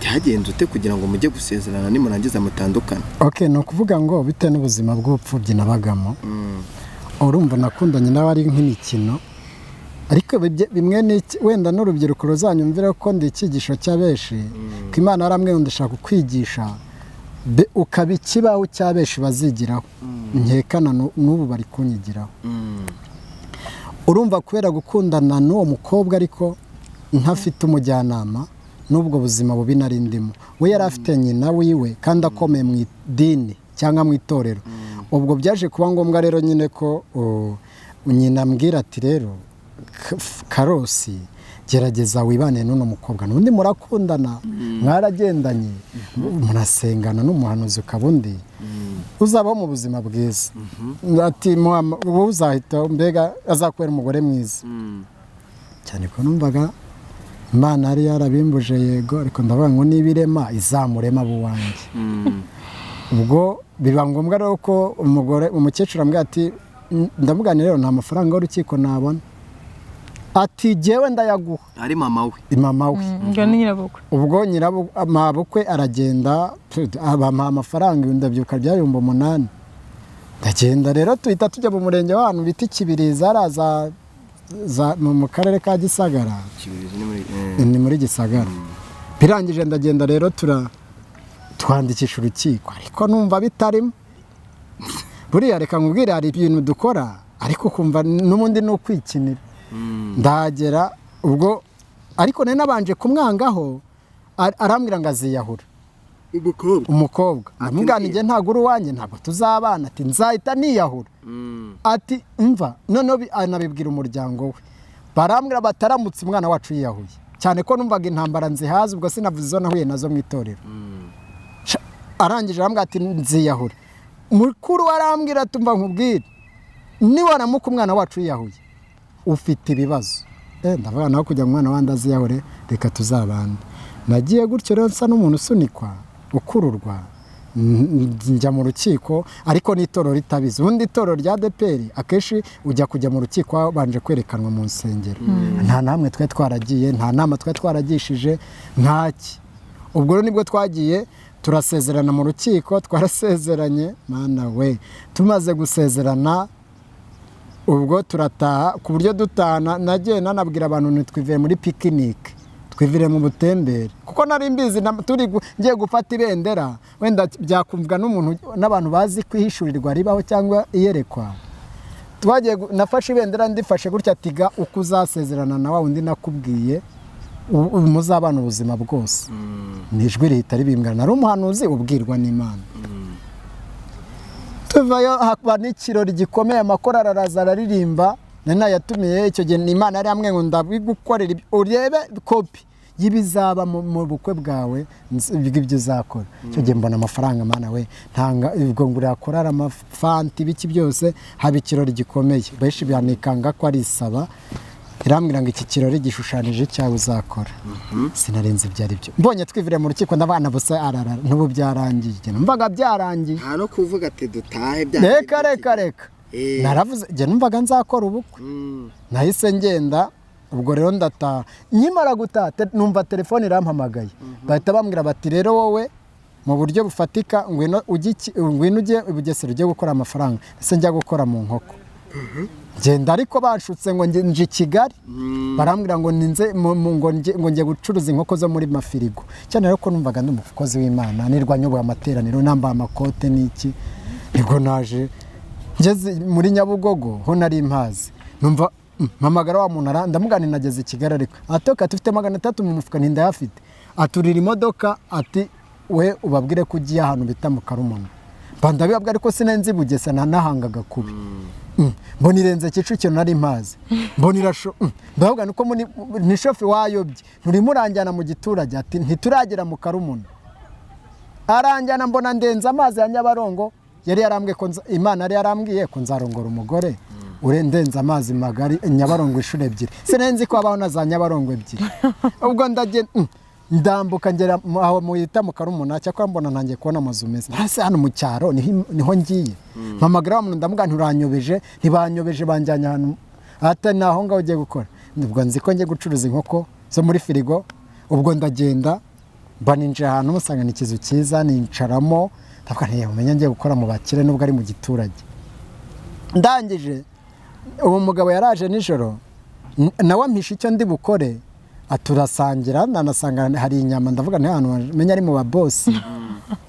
byagenze ute kugira ngo mujye gusezerana nimurangiza mutandukane? Okay, ni ukuvuga ngo bitewe n'ubuzima bw'ubupfubyi nabagamo, urumva nakundanye nawe ari nk'imikino, ariko bimwe wenda n'urubyiruko ruzanyumvira ko ndi icyigisho cy'abenshi, ko Imana yaramwe ndashaka kukwigisha ukaba ikibaho cy'abenshi bazigiraho, nkekana n'ubu bari kunyigiraho. Urumva kubera gukundana n'uwo mukobwa ariko ntafite umujyanama, n'ubwo buzima bubi nari ndimo, we yari afite nyina wiwe kandi akomeye mu idini cyangwa mu itorero. Ubwo byaje kuba ngombwa rero nyine ko nyina ambwira ati rero Karosi, gerageza wibane n'uno mukobwa, n'undi murakundana, mwaragendanye, murasengana n'umuhanuzi, ukaba undi uzabaho mu buzima bwiza, ati wowe uzahita mbega azakubera umugore mwiza cyane, ko numvaga Imana yari yarabimbuje. Yego, ariko ndavuga ngo niba irema izamurema abo uwanjye. Ubwo biba ngombwa rero ko umugore umukecuru ambwira ati ndavuga nti rero nta mafaranga y'urukiko nabona, ati jyewe ndayaguha. Ari mama we? Mama we. Ngo ni nyirabukwe. Ubwo mabukwe aragenda bamuha amafaranga, ndabyuka bya 8000, ndagenda rero tuhita tujya mu murenge w'ahantu bita Ikibirizi, hariya mu karere ka Gisagara. Kibirizi ni muri Ni muri Gisagara. Birangije ndagenda rero twandikisha urukiko, ariko numva bitarimo. Buriya reka nkubwire, hari ibintu dukora ariko ukumva n'ubundi ni ukwikinira. Ndahagera ubwo, ariko nari nabanje kumwangaho, arambwira ngo aziyahura. Umukobwa? Umukobwa. Ndamubwira nti njye ntabwo uri uwanjye, ntabwo tuzabana. Ati nzahita niyahura. Ati mva noneho anabibwira umuryango we, barambwira bataramutse umwana wacu yiyahuye, cyane ko numvaga intambara nzihaza, ubwo sinavuze izo nahuye nazo mu itorero. Arangije arambwira ati nziyahura. Mukuru arambwira ati mva nkubwire, niwaramuka umwana wacu yiyahuye ufite ibibazo. Ndavuga nawe kugira ngo umwana wanjye aziyahure, reka tuzabane. Nagiye gutyo rero nsa n'umuntu usunikwa ukururwa, njya mu rukiko, ariko n'itorero ritabizi. Ubundi itorero rya ADEPR akenshi ujya kujya mu rukiko wabanje kwerekanwa mu nsengero. Nta namwe twari twaragiye, nta nama twari twaragishije, ntaki. Ubwo rero nibwo twagiye turasezerana mu rukiko, twarasezeranye mana we. Tumaze gusezerana ubwo turataha, ku buryo dutahana nagiye nanabwira abantu ntitwivire muri pikinike, twivire mu butembere, kuko nari mbizi turi ngiye gufata ibendera, wenda byakumvwa n'umuntu n'abantu bazi kwihishurirwa ribaho cyangwa iyerekwa. Twagiye nafashe ibendera ndifashe gutya, tiga uko uzasezerana na wa wundi nakubwiye muzabana ubuzima bwose. Ni ijwi rihita ribimbwira, nari umuhanuzi ubwirwa n'Imana. Tuvayo hakaba n'ikirori gikomeye, amakorali araza araririmba, nari nayatumiye icyo gihe. Imana yari yambwiye ngo ndabigukorera urebe kopi y'ibizaba mu bukwe bwawe, bw'ibyo uzakora. Icyo gihe mbona amafaranga, mana we, ntanga ubwo ngurira korali amafanti ibiki byose, haba ikirori gikomeye, benshi banikanga ko ari isaba. Irambwira ngo iki kirori gishushanije icyawe uzakora. Sinarenze ibyo ari byo. Mbonye twivire mu rukiko, ndabana busa arara n'ubu byarangiye. Njye numvaga byarangiye. Nta no kuvuga ati dutahe. Reka reka reka. Naravuze njye numvaga nzakora ubukwe. Nahise ngenda ubwo rero ndataha. Nkimara gutaha numva telefone irampamagaye, bahita bambwira bati rero wowe mu buryo bufatika ngwino ujye ngwino ujye i Bugesera ujye gukora amafaranga. Ese njya gukora mu nkoko? Ngenda ariko banshutse ngo nje i Kigali, barambwira ngo ninze ngo nge gucuruza inkoko zo muri mafirigo. Cyane rero ko numvaga ndi umukozi w'Imana, nirwa nyoboye amateraniro, nambaye amakote n'iki. Nibwo naje ngeze muri Nyabugogo ho nari mpazi, numva mpamagara wa muntu, ndamugana nageze i Kigali, ariko atoka tufite 300 mu mufuka, ntindayafite. Aturira imodoka ati we ubabwire ko ugiye ahantu bita mu Karumuna. Mba ndabibabwira, ariko sinari Bugesera nahangaga kubi. Mbona irenze Kicukiro nari mpazi, mbona irasho, ndavuga nuko muri ni shofi wayobye, nturimo uranjyana mu giturage. Ati ntituragera mu Karumuna. Aranjyana mbona ndenze amazi ya Nyabarongo. Yari yarambwiye ko Imana yari yarambwiye ko nzarongora umugore urendenze amazi magari Nyabarongo inshuro ebyiri. Sinari ko habaho na za Nyabarongo ebyiri. Ubwo ndagenda ndambuka ngera aho muyita mu Karumuna, cyakora mbona ntangiye kubona amazu meza. Hasi hano mu cyaro niho ngiye. Mpamagara wa muntu ndamubwira nturanyobeje, ntibanyobeje banjyanye ahantu ata ni aho ngaho ugiye gukora. Ubwo nzi ko ngiye gucuruza inkoko zo muri firigo. Ubwo ndagenda mba ninjiye ahantu musanga ni ikizu cyiza, nicaramo ndavuga nti umenya ngiye gukora mu bakire nubwo ari mu giturage. Ndangije uwo mugabo yaraje nijoro, nawe ampisha icyo ndi bukore, aturasangira, nanasanga hari inyama, ndavuga nti ahantu menya ari mu babosi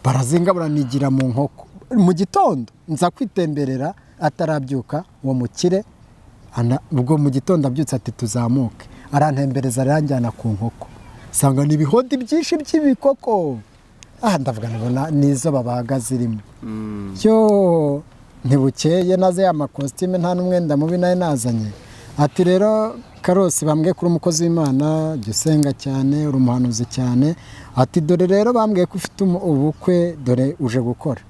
barazinga baranigira mu nkoko. Mu gitondo nza kwitemberera atarabyuka uwo mukire, ubwo mu gitondo abyutse ati tuzamuke, arantembereza aranjyana ku nkoko, nsanga ni ibihodi byinshi by'ibikoko. Ndavuga nabona nizo babaga zirimo. Yo ntibukeye naze ya makositime nta n'umwenda mubi nayo nazanye. Ati rero Karosi bambwiye kuri umukozi w'Imana, jya usenga cyane, uri umuhanuzi cyane. Ati dore rero bambwiye ko ufite ubukwe, dore uje gukora.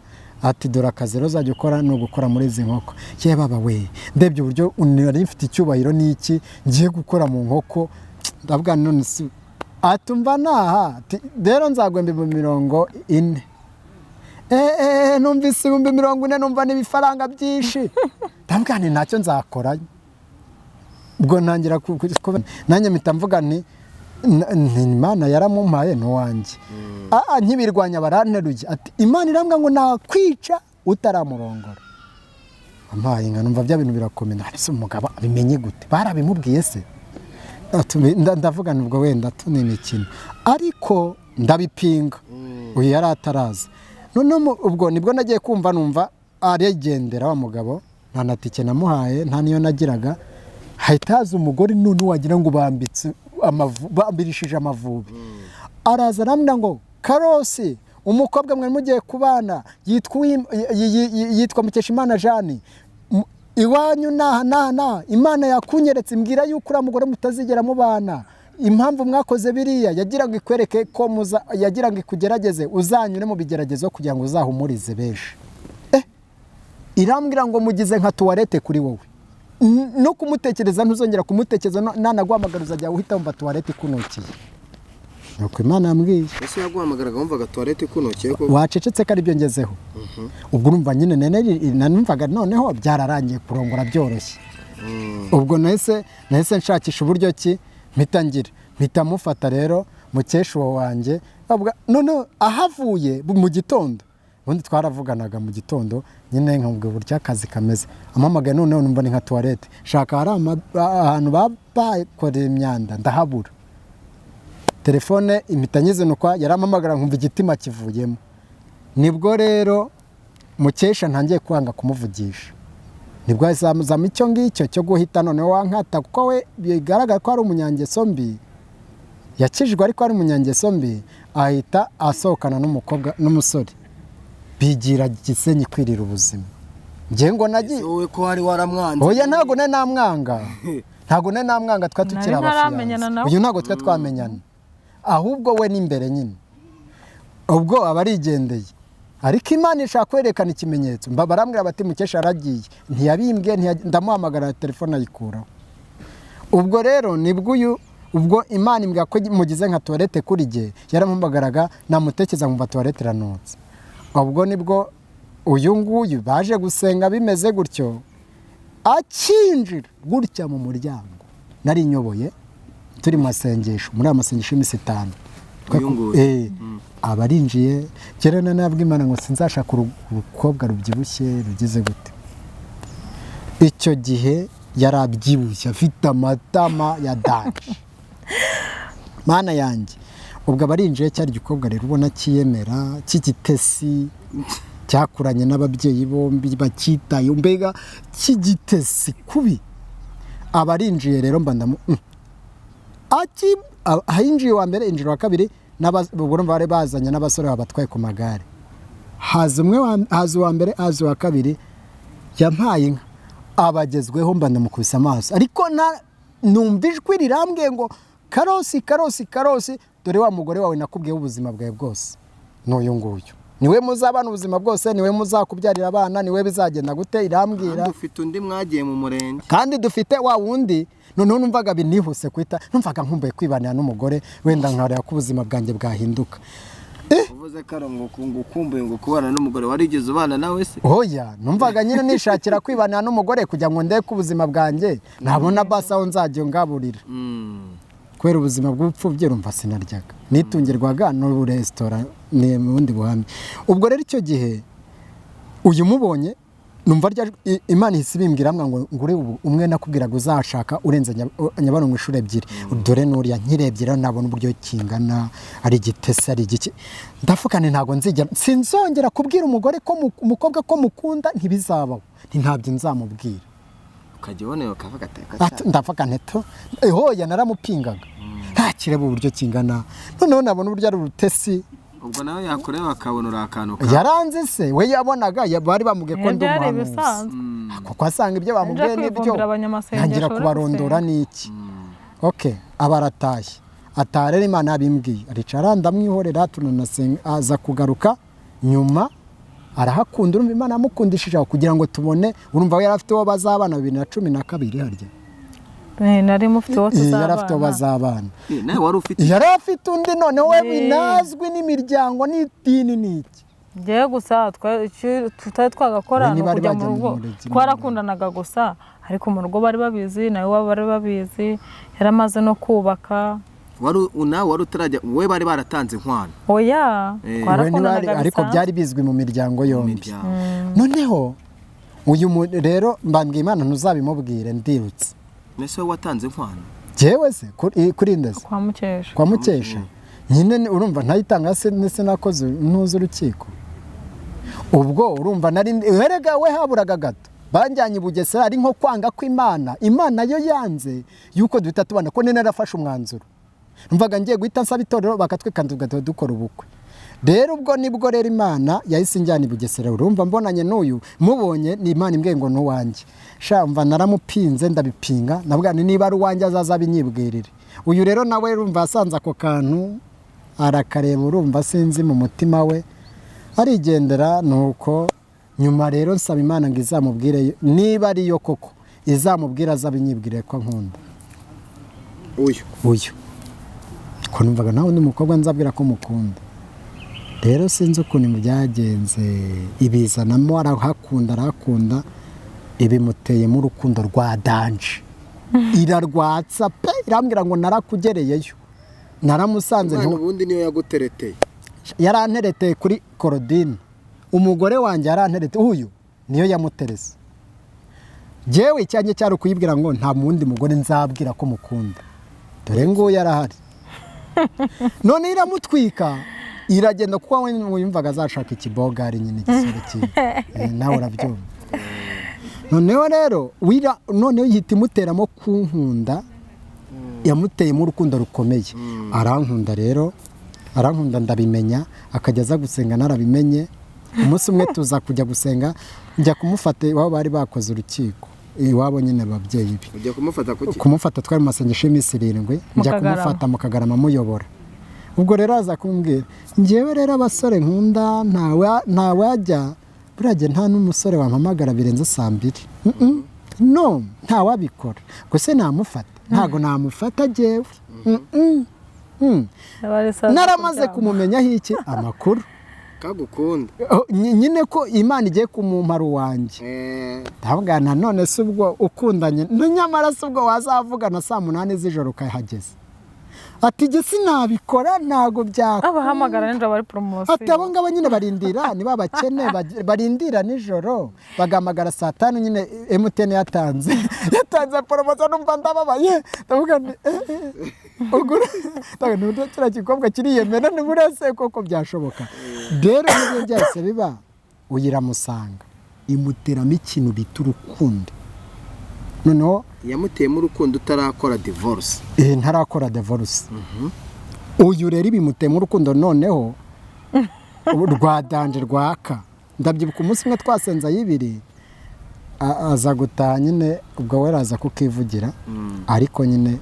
Ati dore akazi rero uzajya ukora ni ugukora muri izi nkoko. Ye baba we, ndebye uburyo nari mfite icyubahiro n'iki ngiye gukora mu nkoko, ndavuga none si ati umva naha, ati rero nzaguhemba 40,000. Numvise 40,000 numva ni ibifaranga byinshi. Ndavuga nti ntacyo nzakora. Ubwo ntangira nanjye mpita mvuga nti Imana yaramumpaye ni uwanjye. Nkibirwanya baranteruye ati Imana irambwira ngo nakwica utaramurongora. Ampaye inka numva bya bintu birakomeye. Ese umugabo abimenye gute? Barabimubwiye se? Ndavuga nubwo wenda tuni imikino, ariko ndabipinga. Uyu yari ataraza. None ubwo nibwo nagiye kumva numva arigendera wa mugabo, nta na tike namuhaye, nta niyo nagiraga. Hahita haza umugore none wagira ngo bambitse bambirishije amavubi. Araza arambwira ngo Karosi, umukobwa mwari mugiye kubana yitwa Mukeshimana Jeanne, iwanyu naha naha naha, Imana yakunyeretse imbwira yuko uriya mugore mutazigera mubana. Impamvu mwakoze biriya yagira ngo ikwereke ko yagira ngo ikugerageze, uzanyure mu bigeragezo kugira ngo uzahumurize benshi. Irambwira ngo mugize nka tuwarete kuri wowe, no kumutekereza ntuzongera kumutekereza, nanaguhamagara uzajya uhita wumva tuwarete ikunukiye. Nuko Imana yambwiye. Ese yaguhamagaraga wumvaga tuwarete ikunukiye koko? Wacecetse ko aribyo ngezeho. Ubwo urumva nyine nanumvaga noneho byararangiye, kurongora byoroshye. Ubwo nahise nshakisha uburyo ki mpita ngira, mpita mufata rero mukesha uwo wanjye. Noneho ahavuye mu gitondo, ubundi twaravuganaga mu gitondo nyine nkabwira uburyo akazi kameze, ampamagaye noneho numva ni nka tuwarete, shaka hari ahantu bakoreye imyanda ndahabura. Telefone impita nyizinukwa, yarampamagara nkumva igitima kivuyemo. Nibwo rero mukesha ntangiye kwanga kumuvugisha, nibwo azamuzamo icyo ngicyo cyo guhita noneho wankata, kuko we bigaragara ko ari umunyangeso mbi, yakijijwe ariko ari umunyangeso mbi, ahita asohokana n'umukobwa n'umusore bigira Gisenyi kwirira ubuzima. Ngiye ngo nagiye wowe ko wari waramwanze? Oya, ntabwo nari namwanga, ntabwo nari namwanga, twa tukiri abafiyanse, uyu ntabwo twa twamenyana, ahubwo we n'imbere nyine ubwo aba arigendeye. Ariko Imana ishaka kwerekana ikimenyetso, barambwira bati mukesha aragiye, ntiyabimbwe, ndamuhamagara telefone ayikuraho. Ubwo rero nibwo uyu ubwo Imana imbwira ko mugize nka tuwarete kuri jye, yaramuhamagaraga namutekereza nkumva tuwarete iranutse. Ubwo nibwo uyu nguyu baje gusenga bimeze gutyo, akinjira gutya mu muryango nari nyoboye turi mu masengesho, muri aya masengesho y'iminsi 5 aba arinjiye. Kera nabwo Imana ngo sinzashaka urukobwa rubyibushye rugize gute. Icyo gihe yarabyibushye afite amatama ya danje. Mana yanjye, ubwo aba arinjiye, cyari igikobwa rero ubona cyiyemera cy'igitesi, cyakuranye n'ababyeyi bombi bakitaye, mbega cy'igitesi kubi. Aba arinjiye rero mba ndamu ahinjiye wa mbere, injira wa kabiri, bari bazanye n'abasore babatwaye ku magare. Haza umwe, haza uwa mbere, haza uwa kabiri, yampaye inka, abagezweho mba ndamukubise amaso, ariko numva ijwi rirambwiye ngo Karosi, Karosi, Karosi, dore wa mugore wawe nakubwiyeho ubuzima bwawe bwose n'uyu nguyu, niwe muzabana ubuzima bwose, niwe muzakubyarira abana, niwe bizagenda gute. Irambwira dufite undi mwagiye mu murenge, kandi dufite wa wundi. Noneho numvaga binihuse kwita, numvaga nkumbuye kwibanira n'umugore, wenda nkareba ko ubuzima bwanjye bwahinduka. Uvuze karo ngo ukumbuye ngo kubana n'umugore, warigeze ubana nawe se? Oya, numvaga nyine nishakira kwibanira n'umugore kugira ngo ndeke ubuzima bwanjye nabona basi aho nzajya ngaburira. Kubera ubuzima bw'ubupfubyi urumva sinaryaga, nitungirwaga n'uburesitora ni bundi buhamya. Ubwo rero icyo gihe uyu mubonye numva Imana ihise ibimbwira ngo ngure umwe nakubwiraga uzashaka urenze Nyabarongo inshuro 2, dore nuriya nkirebye rero nabona uburyo kingana, ari igitesi ari igiki, ndavuga nti ntabwo nzigera sinzongera kubwira umugore ko umukobwa ko mukunda, ntibizabaho, ntabyo nzamubwira. Ukajya ubona ukavuga ati ndavuga nti hoya naramupingaga ntakireba uburyo kingana, noneho nabona uburyo ari urutesi. Ubwo nawe yakureba akabona uri akantu yaranze se we yabonaga bari bamubwiye ko ndi umuhanuzi, kuko asanga ibyo bamubwiye nibyo, ntangira kubarondora n'iki. Okay, aba aratashye, ataha rero Imana yabimbwiye, aricara ndamwihorera, tunanasenga, aza kugaruka nyuma arahakunda. Urumva Imana yamukundishije aho kugira ngo tubone, urumva we yari afite uwo bazabana 2012 harya. Nari mufite uwo tuzabana. Yari afite uwo bazabana. Nawe wari ufite? Yari afite undi noneho we binazwi n'imiryango n'idini n'iki. Ngewe gusa tutari twagakora no kujya mu rugo, twarakundanaga gusa, ariko mu rugo bari babizi, nawe waba bari babizi, yaramaze no kubaka. Nawe wari utarajya, we bari baratanze inkwano? Oya, twarakundanaga ariko byari bizwi mu miryango yombi. Noneho uyu rero mbambwiye Imana ntuzabimubwire, ndirutse. Nese watanze inkwano? Jewe se kuri ndeze kwa Mukesha. Kwa Mukesha nyine urumva ntayitanga se nese nakoze ntuzi urukiko. Ubwo urumva nari erega we haburaga gato. Banjyanye i Bugesera ari nko kwanga kw'Imana. Imana yo yanze yuko duhita tubana, ko nari narafashe umwanzuro. Numvaga ngiye guhita nsaba itorero bakatwikanda tugahita dukora ubukwe. Rero ubwo nibwo rero Imana yahise injyana i Bugesera. Urumva mbonanye n'uyu, mubonye ni Imana imbwiye ngo ni uwanjye. Sha mva naramupinze, ndabipinga, ndavuga nti niba ari uwanjye azaza abinyibwirire. Uyu rero nawe urumva yasanze ako kantu arakareba, urumva sinzi mu mutima we arigendera. Nuko nyuma rero nsaba Imana ngo izamubwire niba ariyo koko, izamubwire azabinyibwire ko nkunda Uyu? Uyu, ko numvaga nta wundi mukobwa nzabwira ko mukunda. Rero sinzi ukuntu byagenze, ibizanamo arahakunda, arahakunda, ibimuteyemo urukundo rwa danger, irarwatsa pe. Irambwira ngo narakugereyeyo, naramusanze. Imana ubundi niyo yagutereteye? Yarantereteye kuri Korodine, umugore wanjye yarantereteye. Uyu niyo yamuterese. Jyewe icyanjye cyari ukuyibwira ngo nta wundi mugore nzabwira ko mukunda, dore nguyu arahari. None iramutwika iragenda, kuko we yumvaga azashaka ikibogari nyine, igisore cyiwe. Nawe urabyumva. Noneho rero noneho ihita imuteramo kunkunda, yamuteyemo urukundo rukomeye, arankunda. Rero arankunda ndabimenya, akajya aza gusenga narabimenye. Umunsi umwe tuza kujya gusenga, njya kumufata iwabo, bari bakoze urukiko iwabo nyine ababyeyi be. Ujya kumufata kuki? Kumufata, twari mu masengesho y'iminsi 7, njya Kagarama. kumufata mu Kagarama muyobora. Ubwo rero aza kumbwira, njyewe rero abasore nkunda ntawajya buriya, nta n'umusore wampamagara birenze saa 2. Mm-mm. No ntawabikora. Gusa namufata, ntago namufata jyewe. Mm-mm. Mm. Naramaze kumumenyaho iki amakuru Kagukunda. Oh, nyine ko Imana igiye kumumpara uwanjye. Ndavuga na none se ubwo ukundanye no nyamara se ubwo wazavugana saa 8 z'ijoro ukahageza? Ati jye sinabikora, ntago byakunda. Abahamagara nijoro bari poromosiyo. Ati abo ngabo nyine barindira, niba abakene barindira nijoro bagahamagara saa 5 nyine MTN yatanze poromosiyo. Numva ndababaye, ndavuga nti ugura, ndavuga nti uburyo kiriya gikobwa kiriyemera, ni buriya se koko byashoboka? Rero nibyo byahise biba, uyiramusanga imuteramo ikintu bita urukundo noneho. Yamuteyemo urukundo utarakora divorce? Ntarakora divorce. Uyu rero ibimuteyemo urukundo noneho rwa danger rwaka. Ndabyibuka umunsi umwe twasenze ayibiri, aza gutaha nyine, ubwo we araza kukivugira, ariko nyine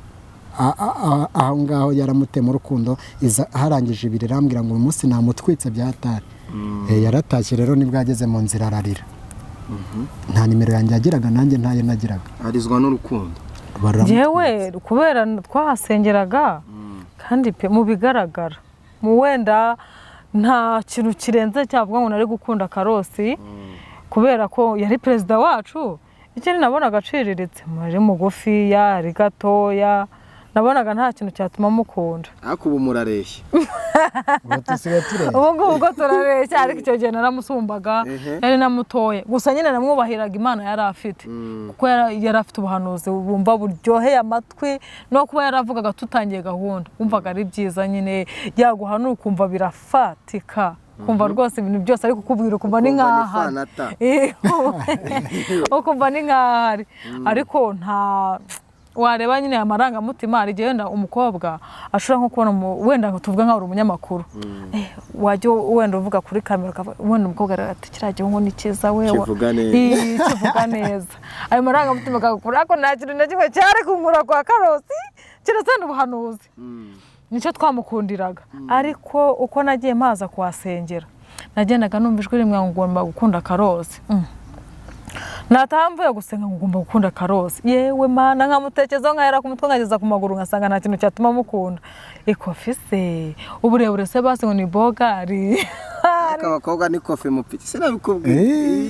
aho ngaho yaramuteyemo urukundo. Iza harangije ibiri, arambwira ngo uyu munsi namutwitse byatari. Yaratashye rero, nibwo ageze mu nzira ararira. Nta nimero yanjye yagiraga, nanjye ntayo nagiraga. Arizwa n'urukundo. Njyewe kubera twahasengeraga kandi pe mu bigaragara mu wenda nta kintu kirenze cyavuga ngo nari gukunda Karosi kubera ko yari perezida wacu. Ikindi nabonaga aciriritse, ari mugufiya, ari gatoya, nabonaga nta kintu cyatuma mukunda. Ariko ubu murareshya. Ubu dusigaye tureba. Ubu ngubu ubwo turareshya, ariko icyo gihe naramusumbaga. Yari namutoye gusa nyine, namwubahiraga Imana yari afite, kuko yari afite ubuhanuzi bumva buryoheye amatwi, no kuba yaravugaga tutangiye gahunda wumvaga ari byiza nyine, yaguhanura ukumva birafatika, kumva rwose ibintu byose ari kukubwira ukumva ni Ukumva ni nk'aho ari. fanata. Ukumva ni nk'aho ari, ariko nta wareba nyine amarangamutima. Hari igihe wenda umukobwa ashobora nko kubona wenda ngo tuvuge nkaho uri umunyamakuru, wajya wenda uvuga kuri kamera wenda umukobwa aravuga ati kiriya gihugu ni cyiza we Kivuga neza. Ii, kivuga neza, ayo marangamutima akagukura. Ariko nta kintu na kimwe cyari kunkura kwa Karosi keretse n'ubuhanuzi, nicyo twamukundiraga. Ariko uko nagiye mpaza kuhasengera, nagendaga numva ijwi rimwe ngo ngomba gukunda Karosi. Nataha mvuye gusenga ngo ngomba gukunda Karosi, yewe Mana, nkamutekerezaho nkahera ku mutwe nkageza ku maguru, ngasanga nta kintu cyatuma mukunda. Ikofi se, uburebure se, basi ngo ni bogari. Ariko abakobwa ni kofi mupiki, sinabikubwiye?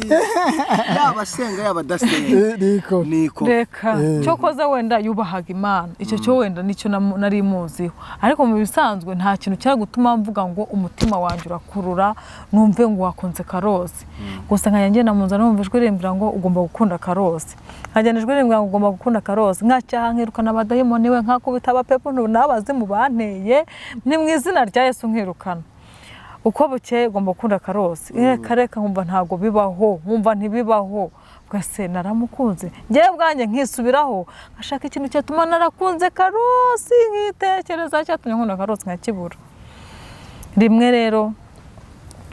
Yaba asenga yaba adasenga. Ni ikofi. Ni ikofi. Reka, cyokoza wenda yubahaga Imana, icyo cyo wenda nicyo nari muziho, ariko mu bisanzwe nta kintu cyari gutuma mvuga ngo umutima wanjye urakurura numve ngo wakunze Karosi. Gusa nkajya ngenda mu nzira numva ijwi rimbwira ngo ugomba gukunda Karosi, nkagenda ijwi rimbwira ngo ugomba gukunda Karosi, nkacyaha nkirukana abadayimoni we, nkakubita abapepu n'abazimu banteye, ni mu izina rya Yesu nkirukana. Uko bukeye ugomba gukunda Karosi, reka reka, nkumva ntabwo bibaho, nkumva ntibibaho. Ubwo naramukunze ngewe ubwanjye nkisubiraho nkashaka ikintu cyatuma narakunze Karosi, nkitekereza cyatumye nkunda Karosi nkakibura. Rimwe rero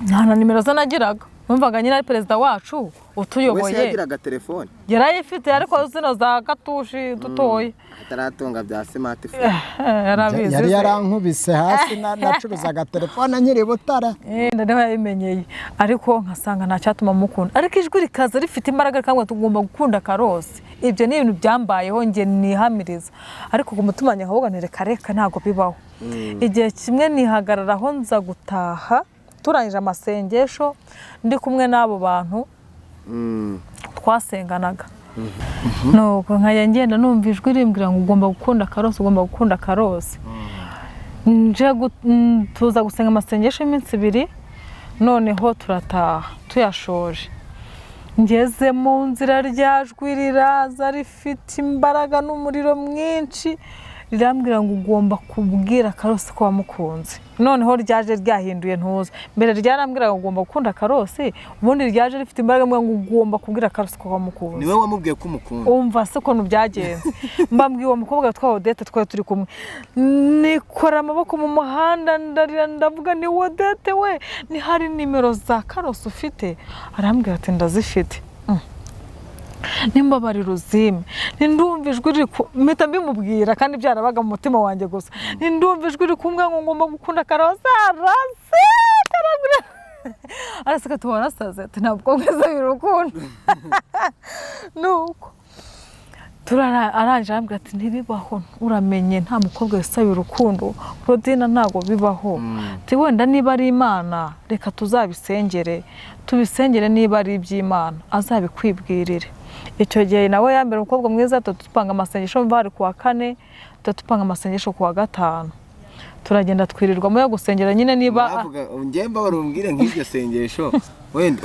nta na nimero ze nagiraga, numvaga nyine ari perezida wacu utuyoboye. Wese yagiraga telefone? Yarayifite, ariko zino za gatushi dutoya. Ataratunga bya smartphone. Yarabizi. Yari yarankubise hasi, nacuruzaga telefone nkiri Butare. Niho yabimenyeye, ariko nkasanga nta cyatuma mukunda, ariko ijwi rikaza rifite imbaraga rikambwira tugomba gukunda Karosi. Ibyo ni ibintu byambayeho njye nihamiriza, ariko ku mutima wanjye nkavuga nti reka reka, ntabwo bibaho. Igihe kimwe nihagararaho, nza gutaha turangije amasengesho, ndi kumwe n'abo bantu twasenganaga, nuko nkajya ngenda numva ijwi rimbwira ngo ugomba gukunda Karosi, ugomba gukunda Karosi. Nje tuza gusenga amasengesho y'iminsi 2, noneho turataha tuyashoje. Ngeze mu nzira rya jwi riraza rifite imbaraga n'umuriro mwinshi, rirambwira ngo ugomba kubwira Karosi ko wamukunze. Noneho ryaje ryahinduye ntuza, mbere ryarambwira ngo ugomba gukunda Karosi, ubundi ryaje rifite imbaraga ngo ugomba kubwira Karosi ko wamukunze. Niwe wamubwiye ko umukunda? Umva se ukuntu byagenze, mbambwiye uwo mukobwa witwa Odette twari turi kumwe, nikora amaboko mu muhanda ndarira, ndavuga ni Odette we, ni hari nimero za Karosi ufite? Arambwira ati ndazifite. Nimbabarira uzime, ndumva ijwi riri mpita mbimubwira kandi byarabaga mu mutima wanjye gusa, ndumva ijwi riri kumbwira ngo ngomba gukunda Karosi. Araseka, arambwira, araseka ati warasaze, ati ntabwo mwiza urukundo. Nuko arangije arambwira ati ntibibaho, uramenye nta mukobwa wisabira urukundo Claudine, ntabwo bibaho. Ati wenda niba ari Imana reka tuzabisengere, tubisengere, niba ari iby'Imana azabikwibwirire. Icyo gihe nawe yambere umukobwa mwiza, dupanga amasengesho, bari kuwa kane, dupanga amasengesho kuwa gatanu, turagenda twirirwamo yo gusengera nyine niba njye mbabarira, nk'iryo sengesho wenda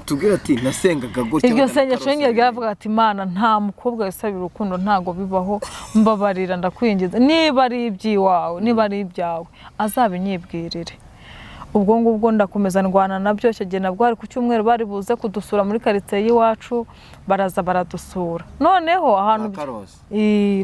tubwire ati nasengaga gutya. Iryo sengesho nyine ryaravuga ati Imana, nta mukobwa wisabira urukundo, ntabwo bibaho, mbabarira ndakwingiza, niba ari iby'iwawe, niba ari ibyawe azabinyibwirire. Ubwo ngubwo ndakomeza ndwana nabyo. Icyo gihe nabwo hari ku cyumweru, bari buze kudusura muri karitsiye y'iwacu, baraza baradusura. Noneho ahantu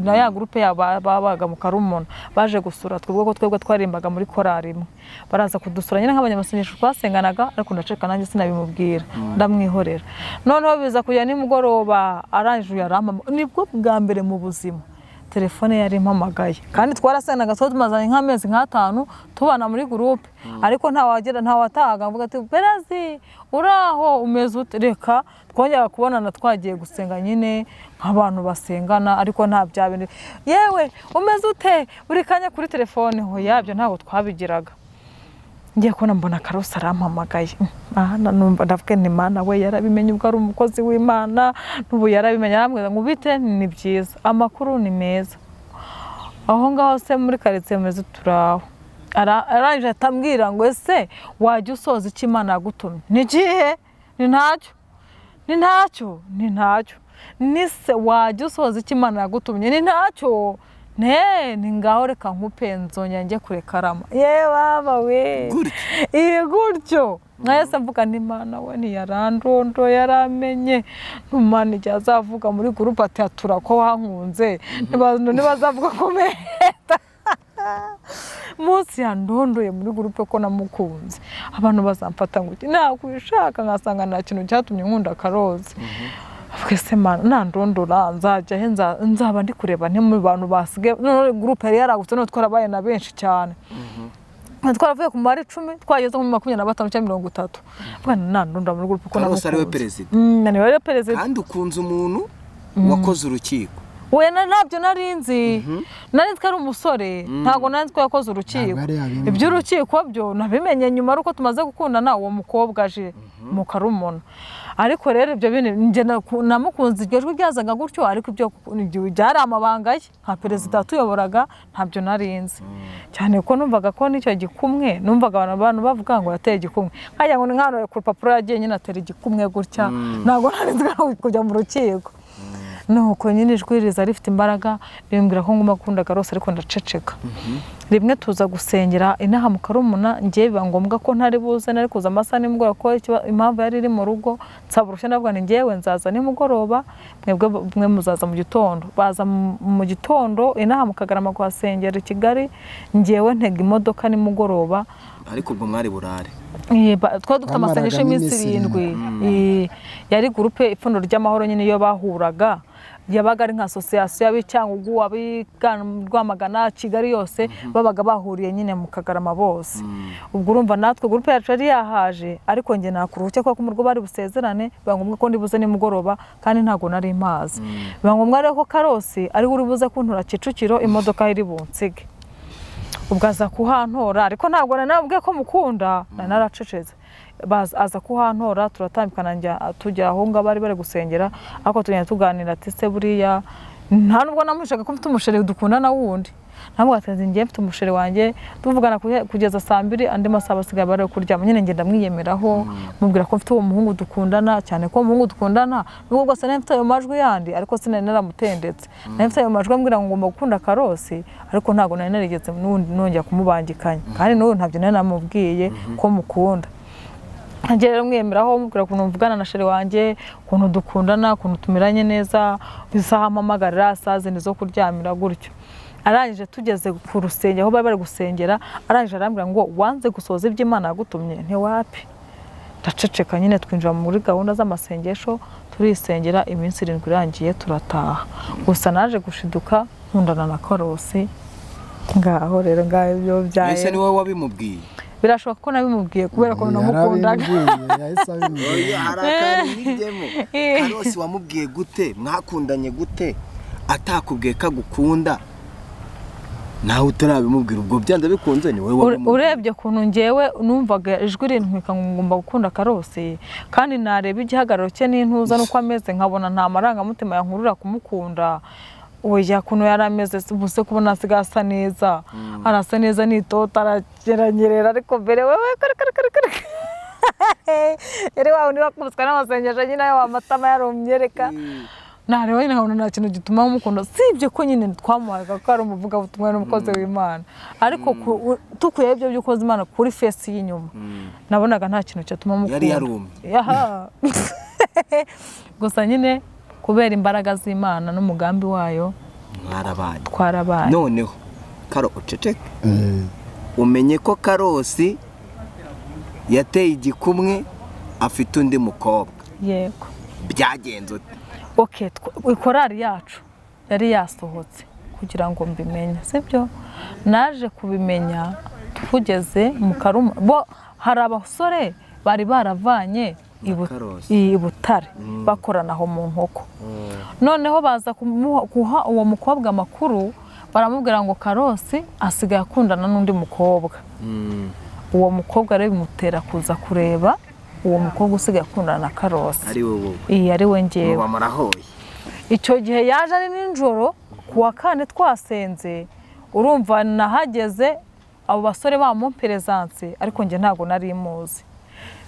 na ya groupe yabo babaga mu Karumuna baje gusura twebwe, ko twebwe twarimbaga muri korari imwe, baraza kudusura nyine nk'abanyamasengesho twasenganaga, ariko ndaceka nanjye sinabimubwira, ndamwihorera. Noneho biza kujya nimugoroba, arangije yarampamagaye, nibwo bwa mbere mu buzima telefone yari impamagaye, kandi twarasengaga, twari tumazanye nk'amezi nk'atanu tubana muri groupe, ariko ntawagera ntawatahaga avuga ati Berazi uraho umeze ute, reka twongera kubonana twagiye gusenga nyine nk'abantu basengana, ariko nta bya bintu yewe umeze ute buri kanya kuri telefone, ho yabyo ntabwo twabigiraga. Ngiye kubona mbona Karosi arampamagaye, numva ndavuga nti Mana we, yarabimenye ubwo ari umukozi w'Imana, n'ubu yarabimenye. Arambwira ngo bite, ni byiza, amakuru ni meza, aho ngaho se muri karitsiye meze turaho. Arangije atambwira ngo ese wajya usoza icyo Imana yagutumye? Ni ikihe? Ni ntacyo, ni ntacyo, ni ntacyo. Nise wajya usoza icyo Imana yagutumye? Ni ntacyo. Ne ni ngaho reka nkupe, nzongera njye kure karama. Ye baba we, iyi gutyo nahise mvuga nti Imana we, ntiyarandondo yaramenye, ntumana igihe azavuga muri groupe ati atura ko wankunze, ntibazavuga ko meheta munsi yandondoye muri groupe ko namukunze, abantu bazamfata ngo nakwishaka nkasanga nta kintu cyatumye nkunda Karozi. Twese Mana nandondora nzajya he? Nzaba ndi kureba nti mu bantu basigaye. None groupe yari yaragutse, none twarabaye na benshi cyane, twaravuye ku mubare 10 twageze muri 25 cyangwa 30. Bwana nandondora muri groupe ko Karosi ariwe namukunze. Perezida? Ni we perezida. Kandi ukunze umuntu wakoze urukiko? We ntabyo nari nzi, nari nzi ko ari umusore, ntabwo nari nzi ko yakoze urukiko. Ntabwo yari yabimenye. Iby'urukiko byo nabimenye nyuma ari uko tumaze gukundana, uwo mukobwa aje mu karumuna. Ariko rero ibyo bintu njye namukunze iryo jwi ryazaga gutyo, ariko ibyo byari amabanga ye nka perezida watuyoboraga, ntabyo nari nzi cyane ko numvaga ko n'icyo gikumwe, numvaga abantu bavuga ngo yateye igikumwe, nkagira ngo ni nk'ahantu ku rupapuro yagiye nyine atera igikumwe gutya, ntabwo nari nzi ko ari kujya mu rukiko. Nuko nyine ijwi riza rifite imbaraga rimbwira ko ngomba gukunda Karosi, ariko ndaceceka. Rimwe tuza gusengera inaha mu Karumuna, ngiye biba ngombwa ko ntari buze, nari kuza amasaha nimugoroba ko impamvu yari iri mu rugo. Nsaba uruhushya, ndavuga nti ngewe nzaza nimugoroba, mwebwe mwe muzaza mu gitondo. Baza mu gitondo inaha mu Kagarama kuhasengera i Kigali, ngewe ntega imodoka nimugoroba. Ariko ubwo mwari burare? Twari dufite amasengesho Twamaragamo y'iminsi iminsi 7. Yari groupe Ipfundo ry'Amahoro nyine, iyo bahuraga yabaga ari nka association y'ab'Icyangugu, ab'i Rwamagana, Kigali yose, babaga bahuriye nyine mu Kagarama bose. Ubwo urumva natwe groupe yacu yari yahaje, ariko njye nakuruhuke kuko mu rugo bari busezerane, biba ngombwa ko ndi buze nimugoroba kandi ntabwo nari mpazi. Biba ngombwa rero ko Karosi ari we uri buze kuntura Kicukiro, imodoka iri bunsige. Ubwo aza kuhantora, ariko ntabwo nari namubwiye ko mukunda, nari naracecetse. Aza kuhantora, turatambikana, njya tujya aho ngaho bari bari gusengera, ariko tugenda tuganira ati se buriya nta nubwo namuhishaga ko mfite umusheri dukundana wundi. Ntabwo ati ngiye mfite umusheri wanjye, tuvugana kugeza saa 2, andi masaha basigaye bari kuryama nyine. Ngenda mwiyemeraho, mubwira ko mfite uwo muhungu dukundana, cyane ko uwo muhungu dukundana nubwo bwose nari mfite ayo majwi yandi, ariko sinari naramutendetse. Nari mfite ayo majwi ambwira ngo ngomba gukunda Karosi, ariko ntabwo nari narigeze n'ubundi nongera kumubangikanya, kandi n'ubu ntabyo nari namubwiye ko mukunda. Njye rero mwiyemeraho, mubwira ukuntu mvugana na sheri wanjye, ukuntu dukundana, ukuntu tumeranye neza, isaha mpamagarira, saa zindi zo kuryamira gutyo. Arangije tugeze ku rusengero aho bari bari gusengera, arangije arambwira ngo wanze gusohoza ibyo Imana yagutumye? Ntiwapi, ndaceceka nyine. Twinjira muri gahunda z'amasengesho, turisengera, iminsi 7 irangiye turataha. Gusa naje gushiduka nkundana na Karosi. Ngaho rero, ngaho ibyo byaye. Ese ni wowe wabimubwiye? Birashoboka ko nabimubwiye kubera ko namukundaga. Yarabimubwiye, yahise abimubwira. Oya, hari akantu nigemo. Karosi wamubwiye gute? Mwakundanye gute atakubwiye ko agukunda, nawe utarabimubwira? Ubwo byanze bikunze ni wowe wabimubwiye. Urebye ukuntu ngewe numvaga ijwi rintwika ngo ngomba gukunda Karosi, kandi nareba igihagararo cye n'intuza n'uko ameze, nkabona nta marangamutima yankurura kumukunda. Oya, ukuntu yari ameze, ubuse kubona asigaye asa neza, arasa neza n'itoto, arageranyerera, ariko mbere wewe kare kare kare kare yari wa wundi wakubiswe n'amasengesho nyine, ayo amatama yarumye. Reka nareba nyine nkabona nta kintu gituma mukunda, sibye ko nyine twamuhaga ko ari umuvugabutumwa n'umukozi w'Imana, ariko tukuyeho ibyo by'ukoze Imana kuri face y'inyuma, nabonaga nta kintu cyatuma mukunda. Yari yarumye. Yaha. Gusa nyine kubera imbaraga z'Imana n'umugambi wayo, Mwarabaye. twarabaye. Noneho Karo, uceceke. Umenye ko Karosi yateye igikumwe, afite undi mukobwa. Yego. Byagenze ute? Okay, ikorari yacu yari yasohotse kugira ngo mbimenye, sibyo? Naje kubimenya tugeze mu Karuma, bo hari abasore bari baravanye Karosi. i Butare, bakorana aho mu nkoko. Noneho baza guha uwo mukobwa amakuru, baramubwira ngo Karosi asigaye akundana n'undi mukobwa. Uwo mukobwa rero bimutera kuza kureba uwo mukobwa usigaye akundana na Karosi. Ari wowe? Iyi ari we ngewe. Muba murahoye. Icyo gihe yaje ari nijoro ku wa kane twasenze. Urumva nahageze abo basore bamumperezanse, ariko njye ntabwo nari muzi,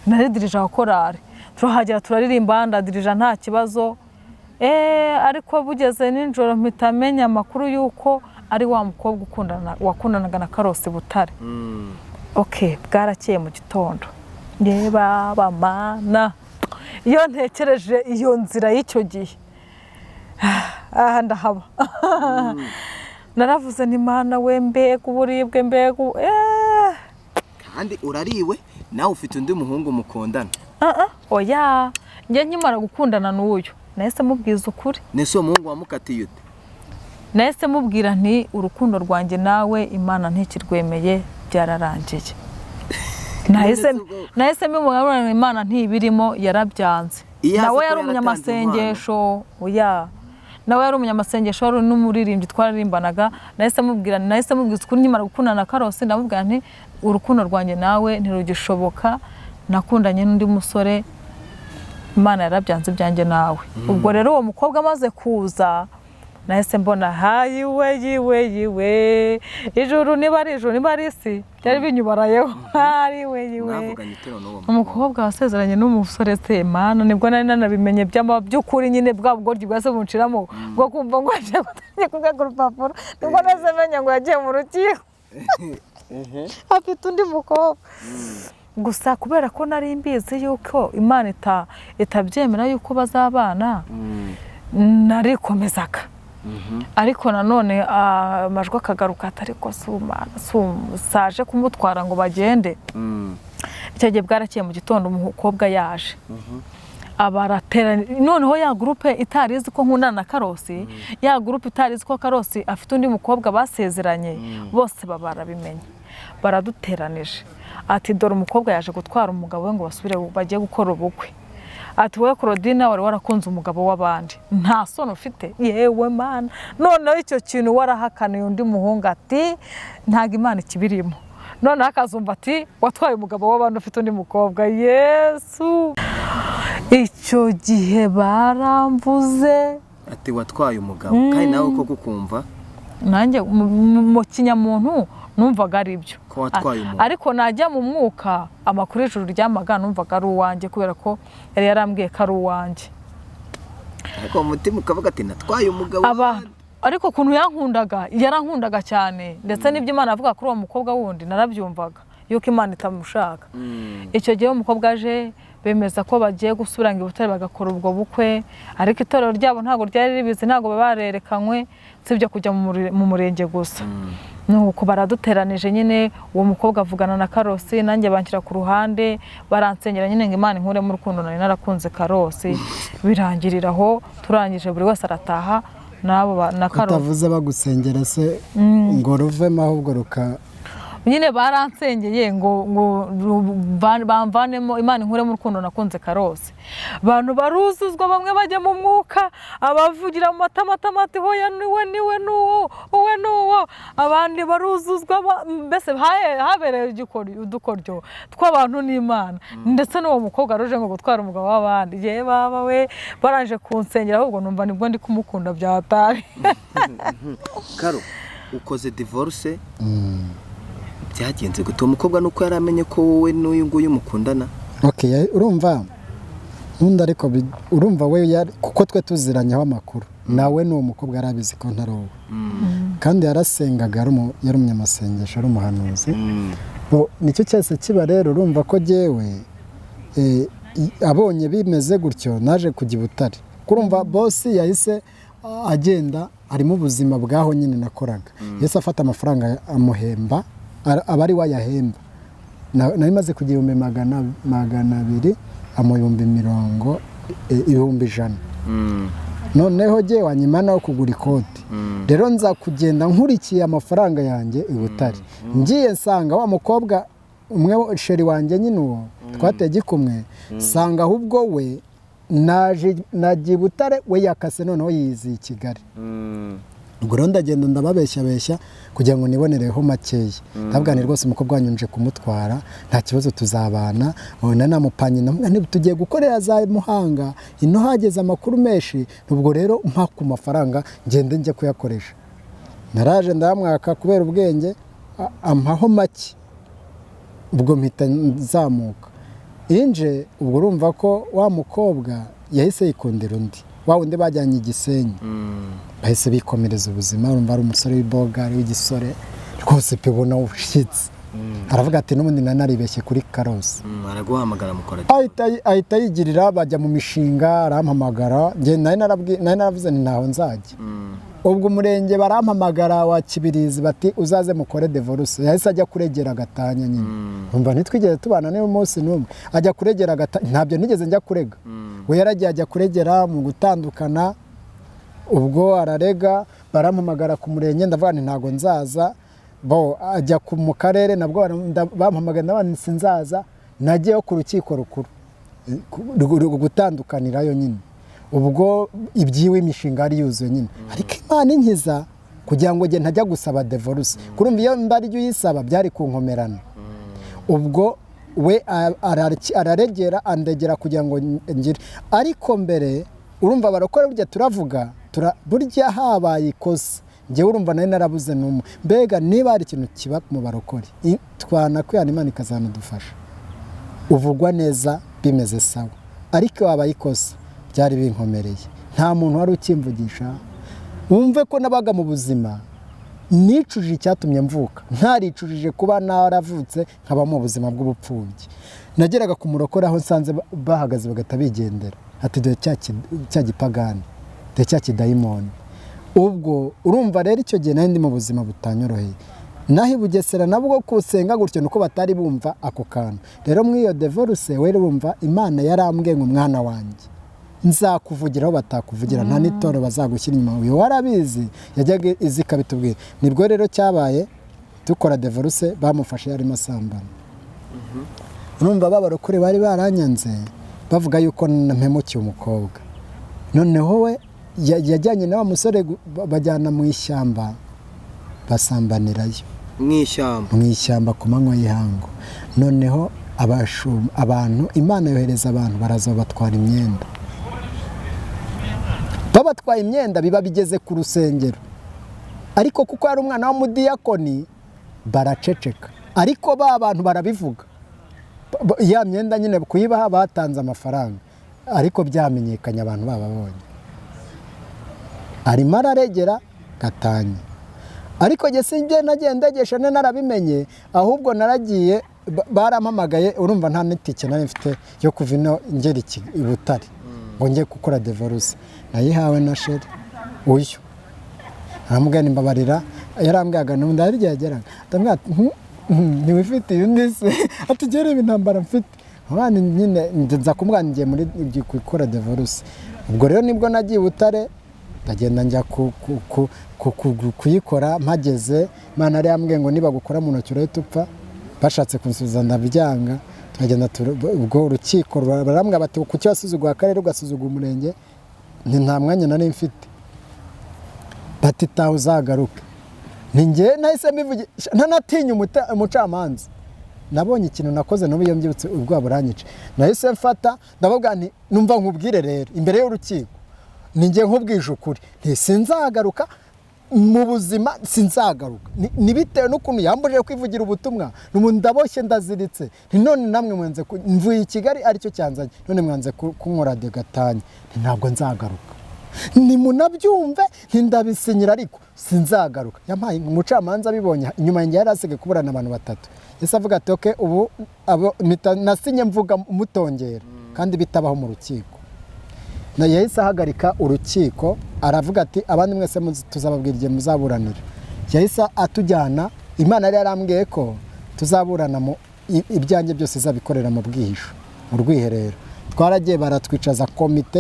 nari dirija wa korari. Turahagera, turaririmba, ndadirija nta kibazo. Ariko bugeze nijoro mpita menya amakuru y'uko ari wa mukobwa wakundanaga na Karosi Butare. Okay, bwarakeye mu gitondo, reba bamana, iyo ntekereje iyo nzira y'icyo gihe, aha ndahaba naravuze nti Mana we, mbega uburibwe, mbega Kandi urariwe, nawe ufite undi muhungu mukundana? Ah, ah, oya, njye nkimara gukundana n'uyu nahise mubwiza ukuri. Nese uwo muhungu wamukatiye ute? Nahise mubwira nti urukundo rwanjye nawe Imana ntikirwemeye, byararangiye. Nahise mbimubwira, Imana ntibirimo, yarabyanze. Iyo aza Nawe kuba yari yaratanze umunyamasengesho, oya, nawe yari umunyamasengesho, wari n'umuririmbyi, twararimbanaga. Nahise mubwiza ukuri nkimara gukundana na Karosi, ndamubwira nti urukundo rwanjye nawe ntirugishoboka, nakundanye n'undi musore, Imana yarabyanze ibyanjye nawe. Ubwo rero uwo mukobwa amaze kuza, nahise mbona hayiwe yiwe yiwe, ijuru niba ari ijuru niba ari isi, byari binyubarayeho, hariwe yiwe. Mwavuganye ute n'uwo mukobwa? Umukobwa wasezeranye n'umusore se, Mana, nibwo nari nanabimenye by'ukuri nyine, bwa bugoryi bwase bunciramo bwo kumva ngo yagiye gutangira kubwa ku rupapuro, nibwo nahise menya ngo yagiye mu rukiko. Afite undi mukobwa. Gusa kubera ko nari mbizi yuko Imana itabyemera yuko bazabana, narikomezaga. Ariko nanone amajwi akagaruka ati ariko saje kumutwara ngo bagende. Icyo gihe bwarakeye mu gitondo umukobwa yaje. Abaratera noneho ya groupe itari izi ko nkundana na Karosi, ya groupe itari izi ko Karosi afite undi mukobwa basezeranye, bose barabimenye, baraduteranije. Ati dore umukobwa yaje gutwara umugabo we ngo basubire bagiye gukora ubukwe. Ati wowe Claudine wari warakunze umugabo w'abandi, nta soni ufite? Yewe Mana, noneho icyo kintu warahakaniye undi muhungu ati ntago Imana ikibirimo. Noneho akazumva ati watwaye umugabo w'abandi ufite undi mukobwa. Yesu, icyo gihe baramvuze ati watwaye umugabo, kandi nawe koko ukumva nanjye mu kinyamuntu numvaga ari byo ko watwaye umuntu, ariko najya mu mwuka amakuru y'ijuru ryamaga numvaga ari uwanjye, kubera ko yari yarambwiye ko ari uwanjye. Ariko mu mutima ukavuga ati natwaye umugabo. Ariko ukuntu yankundaga, yarankundaga cyane, ndetse n'ibyo Imana avuga kuri uwo mukobwa wundi narabyumvaga yuko Imana itamushaka. Icyo gihe umukobwa aje bemeza ko bagiye gusubira ngo i Butare bagakora ubwo bukwe, ariko itorero ryabo ntabwo ryari ribizi, ntabwo barerekanywe, sibyo kujya mu murenge gusa. Nuko baraduteranije nyine, uwo mukobwa avugana na Karosi, nanjye banshyira ku ruhande, baransengera nyine ngo Imana inkuremo urukundo nari narakunze Karosi. Birangirira aho, turangije buri wese arataha nabo na Karosi. Utavuze bagusengera se ngo ruvemo ahubwo ruka nyine baransengeye ngo bamvanemo Imana inkuremo urukundo nakunze Karosi. Abantu baruzuzwa, bamwe bajya mu mwuka, abavugira mu matamatama ati hoya niwe niwe nuwo uwe nuwo, abandi baruzuzwa, mbese habereye udukoryo tw'abantu n'Imana. Ndetse n'uwo mukobwa ruje ngo gutwara umugabo w'abandi, ye baba we, baranje kunsengera ahubwo numva nibwo ndi kumukunda byatari. Karo, ukoze divorce, byagenze gute? Umukobwa nuko yari amenye ko wowe n'uyu nguyu mukundana? Okay, urumva nkunda, ariko urumva we kuko twe tuziranyeho amakuru, nawe n'uwo mukobwa yarabizi ko ntari uwe, kandi yarasengaga, yari umunyamasengesho, ari umuhanuzi. Nicyo cyose kiba rero, urumva ko jyewe abonye bimeze gutyo naje kujya i Butare. Kurumva bosi yahise agenda, harimo ubuzima bwaho nyine nakoraga, yahise afata amafaranga amuhemba, aba ari wayahemba. Nari maze kugira 200,000, amuha 50,000, 100,000. Noneho jye wanyuma nawe kugura ikoti rero, nza kugenda nkurikiye amafaranga yanjye i Butare. Ngiye nsanga wa mukobwa umwe sheri wanjye nyine uwo twateye igikumwe, nsanga ahubwo we nagiye i Butare, we yakase noneho yiziye i Kigali. Ubwo rero ndagenda ndababeshyabeshya kugira ngo nibonereho makeya, ndabwira nti rwose umukobwa wanyu nje kumutwara, nta kibazo tuzabana, namupanye tugiye gukorera za Muhanga, ino hageze amakuru menshi, ubwo rero mpa ku mafaranga ngende njye kuyakoresha. Naraje ndamwaka kubera ubwenge, ampaho make, ubwo mpita nzamuka inje. Ubwo urumva ko wa mukobwa yahise yikundira undi, wa wundi bajyanye i Gisenyi, bahise bikomereza ubuzima. Urumva ari umusore w'ibogari w'igisore rwose pe, ubona ushyitse. Aravuga ati n'ubundi nanaribeshye kuri Karosi. Araguhamagara mukora? Ahita yigirira, bajya mu mishinga, arampamagara. Nari naravuze nti ntaho nzajya. Ubwo umurenge barampamagara wa Kibirizi bati uzaze mukore divorce. Yahise ajya kuregera gatanya nyine. Umva ntitwigeze tubana n'uyu munsi n'umwe, ajya kuregera gatanya, ntabyo nigeze njya kurega. We yaragiye ajya kuregera mu gutandukana, ubwo ararega, barampamagara ku murenge, ndavuga nti ntago nzaza. Bo ajya mu karere nabwo bampamagara, ndavuga nti sinzaza. Nagiyeyo ku rukiko rukuru gutandukanirayo nyine, ubwo ibyiwe imishinga yari yuzuye nyine. Ariko Imana inkiza kugira ngo njye ntajya gusaba divorce, kurumva iyo mba aribyo uyisaba byari kunkomerana. Ubwo we araregera, andegera kugira ngo ngire. Ariko mbere urumva barakora burya turavuga burya habaye ikosa, njyewe urumva nari narabuze n'umwe. Mbega niba hari ikintu kiba mu barokore, twanakwihana Imana ikazanadufasha, uvugwa neza bimeze sawa, ariko habaye ikosa byari binkomereye, nta muntu wari ukimvugisha. Wumve ko nabaga mu buzima Nicujije icyatumye mvuka, ntaricujije kuba naravutse nkaba mu buzima bw'ubupfubyi. Nageraga ku murokore aho nsanze bahagaze bagahita bigendera, ati dore cya gipagani, dore cya kidayimoni. Ubwo urumva rero icyo gihe nari ndi mu buzima butanyoroheye. Naho i Bugesera nabwo kusenga gutyo nuko batari bumva ako kantu. Rero muri iyo divorce we bumva Imana yarambwiye ngo mwana wanjye nzakuvugira aho batakuvugira, nta n'itoro bazagushyira inyuma. Uyu warabizi, yajyaga izi ikabitubwira. Nibwo rero cyabaye dukora divorce, bamufashe yarimo asambana. Urumva babarokore bari baranyanze bavuga yuko mpemukiye umukobwa. Noneho we yajyanye na wa musore bajyana mu ishyamba basambanirayo. Mu ishyamba? Mu ishyamba ku manywa y'ihangu. Noneho abantu Imana yohereza abantu baraza babatwara imyenda. Babatwaye imyenda biba bigeze ku rusengero, ariko kuko yari umwana w'umudiyakoni baraceceka, ariko ba bantu barabivuga. Ya myenda nyine kuyibaha batanze amafaranga, ariko byamenyekanye abantu bababonye. Arimo araregera gatanya, ariko njye sinjye nagiye ndegesha ne narabimenye, ahubwo naragiye barampamagaye. Urumva nta n'itike nari mfite yo kuva ino ngera i Butare ngo njye gukora divorce. Nayihawe na chéri uyu, aramubwira mbabarira, yarambwiraga n'ubundi hari igihe yageraga ndamubwira ati ntiwifitiye undi se?" Ati gera ibi ntambara mfite abana nyine nza kumubwira ngiye muri gukora divorce. Ubwo rero nibwo nagiye i Butare, ndagenda njya kuyikora. Mpageze Imana yari yambwiye ngo niba gukora mu ntoki urahita upfa. Bashatse kunsubiza ndabyanga, turagenda ubwo urukiko barambwira bati kuki wasuzuguye akarere ugasuzugura umurenge? Nti nta mwanya nari mfite. Bati taha uzagaruke. Ni njye nahise mbivugisha ntanatinya umucamanza. Nabonye ikintu nakoze n'ubu iyo mbyibutse ubwoba buranyica. Nahise mfata ndavuga nti numva nkubwire rero imbere y'urukiko, ni njye nkubwije ukuri, nti sinzagaruka mu buzima, sinzagaruka. Ni bitewe n'ukuntu yambujije kwivugira ubutumwa, n'ubu ndaboshye ndaziritse. Nti none namwe mwanze mvuye i Kigali aricyo cyanzanye, none mwanze kunkora de gatanya, nti ntabwo nzagaruka, nimunabyumve, ntindabisinyira ariko sinzagaruka. Yampaye umucamanza abibonye inyuma yanjye yari asigaye kuburana abantu batatu. Yahise avuga ati okay, ubu abo mpita nasinye mvuga mutongera kandi bitabaho mu rukiko. Na yahise ahagarika urukiko aravuga ati abandi mwese tuzababwira igihe muzaburanira. Yahise atujyana, Imana yari yarambwiye ko tuzaburana mu ibyanjye byose izabikorera mu bwihisho, mu rwiherero. Twaragiye baratwicaza komite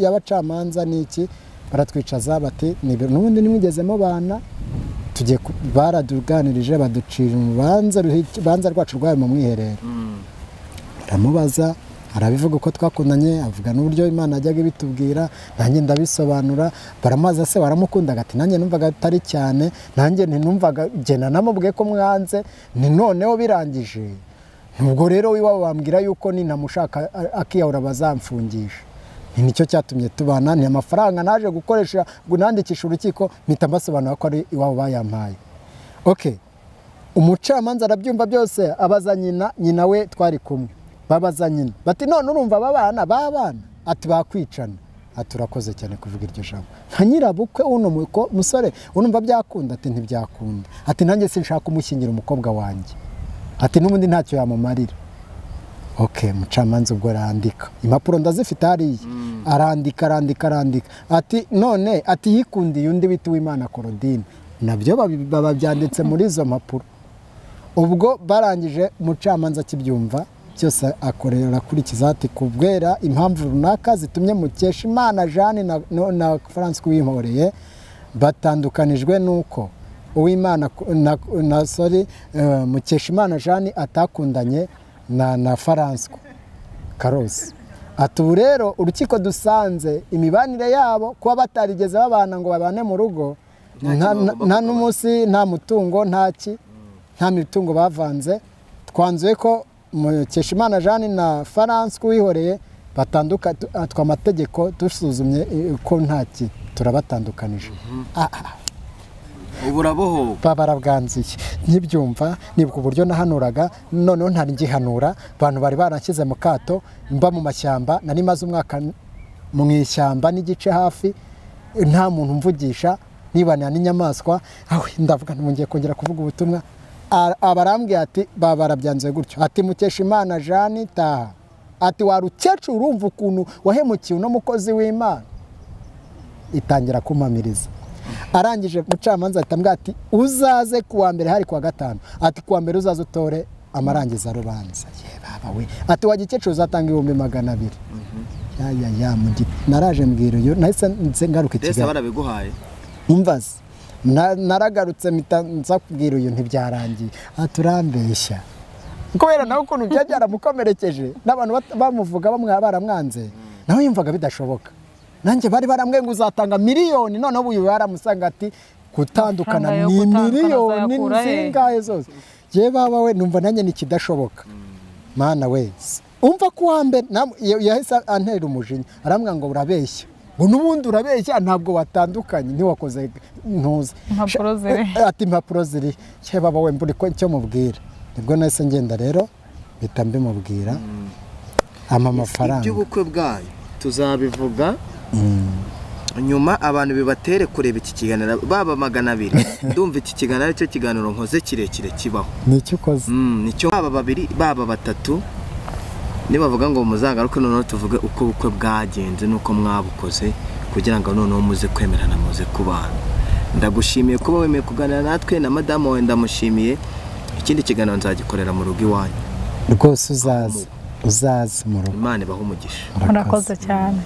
y'abacamanza n'iki, baratwicaza bati n'ubundi nimwigeze mubana, tugiye baraduganirije baducira urubanza, urubanza rwacu rwabaye mu mwiherero. Baramubaza arabivuga uko twakundanye, avuga n'uburyo Imana yajyaga ibitubwira, nanjye ndabisobanura. Baramubaza se waramukundaga? Ati nanjye numvaga atari cyane, nanjye ntinumvaga, njye nanamubwiye ko mwanze. Ni noneho birangije ubwo rero iwabo bambwira yuko ninamushaka akiyahura bazamfungisha. Ni nicyo cyatumye tubana. Ni amafaranga naje gukoresha ngo nandikishe urukiko, mpita mbasobanura ko ari iwabo bayampaye. Okay, umucamanza arabyumva byose, abaza nyina, nyina we twari kumwe, babaza nyina bati none urumva aba bana babana? Ati bakwicana. Ati urakoze cyane kuvuga iryo jambo. Nka nyirabukwe uno musore urumva byakunda? Ati ntibyakunda. Ati nanjye sinshaka kumushyingira umukobwa wanjye. Ati n'ubundi ntacyo yamumarira. Okay, umucamanza ubwo arandika impapuro ndazifite hariya, arandika arandika arandika, ati none ati yikundiye undi wita Uwimana Korodine, nabyo baba byanditse muri izo mpapuro. Ubwo barangije umucamanza akibyumva cyose akorera arakurikiza, ati kubwera impamvu runaka zitumye Mukeshimana Jeanne na Francois Uwihoreye batandukanijwe nuko Uwimana na sorry, Mukeshimana Jeanne atakundanye na Francois Karosi. Ati ubu rero urukiko dusanze imibanire yabo kuba batarigeze babana ngo babane mu rugo, Nta kintu bagomba nta kugabana. n'umunsi, nta mutungo, nta ki, nta mitungo bavanze. Twanzuye ko Mukeshimana Jeanne na Francois Uwihoreye batanduka, twa amategeko dusuzumye ko nta ki, turabatandukanije. Ubu urabohowe. Baba barabwanziye nkibyumva, nibuka uburyo nahanuraga, noneho ntari ngihanura, abantu bari baranshyize mu kato, mba mu mashyamba, nari maze umwaka mu ishyamba n'igice hafi, nta muntu mvugisha, Nibanira n'inyamaswa. Awe, ndavuga nti ngiye kongera kuvuga ubutumwa. Abarambwiye ati baba barabyanze gutyo, ati Mukeshimana Jeanne taha, ati wari ukecuru, urumva ukuntu wahemukiye uno mukozi w'Imana. Itangira kumpamiriza. Arangije umucamanza ahita ambwira ati uzaze ku wa mbere, hari ku wa gatanu, ati ku wa mbere uzaze utore amarangiza rubanza. Ye baba we, ati wa gikecuru uzatanga 200,000. Ya ya ya, naraje mbwira uyu, nahise nze ngaruka i Mbese Kigali. Barabiguhaye? Umvaze, naragarutse mpita nza kubwira uyu, ntibyarangiye, ati urambeshya, kubera nawe ukuntu byari byaramukomerekeje n'abantu bamuvuga baramwanze, nawe yumvaga bidashoboka. Nanjye bari barambwiye ngo uzatanga miliyoni, noneho uyu baramusanga ati gutandukana Amafaranga yo ni gutandukana miliyoni azayakura he? zingahe zose. Ye baba we, numva nanjye ni ikidashoboka. Mana we, umva ko uwa mbere yahise antera umujinya, arambwira ngo urabeshya, ngo n'ubundi urabeshya, ntabwo watandukanye, ntiwakoze ntuzi. Impapuro ziri. Ati impapuro ziri ye baba we, mburi ko icyo mubwira. Nibwo nahise ngenda rero mpita mbimubwira, ampa amafaranga. Iby'ubukwe bwayo tuzabivuga nyuma. Abantu bibatere kureba iki kiganiro, baba 200. Ndumva iki kiganiro aricyo kiganiro nkoze kirekire kibaho. Ni icyo ukoze. Nicyo, baba babiri, baba batatu, nibavuga ngo muzagaruke noneho tuvuge uko ubukwe bwagenze n'uko mwabukoze kugira ngo noneho muze kwemerana, muze kubana. Ndagushimiye kuba wemeye kuganira natwe, na madamu wawe ndamushimiye. Ikindi kiganiro nzagikorera mu rugo iwanyu. Rwose uzaze, uzaze mu rugo. Imana ibahe umugisha. Murakoze cyane.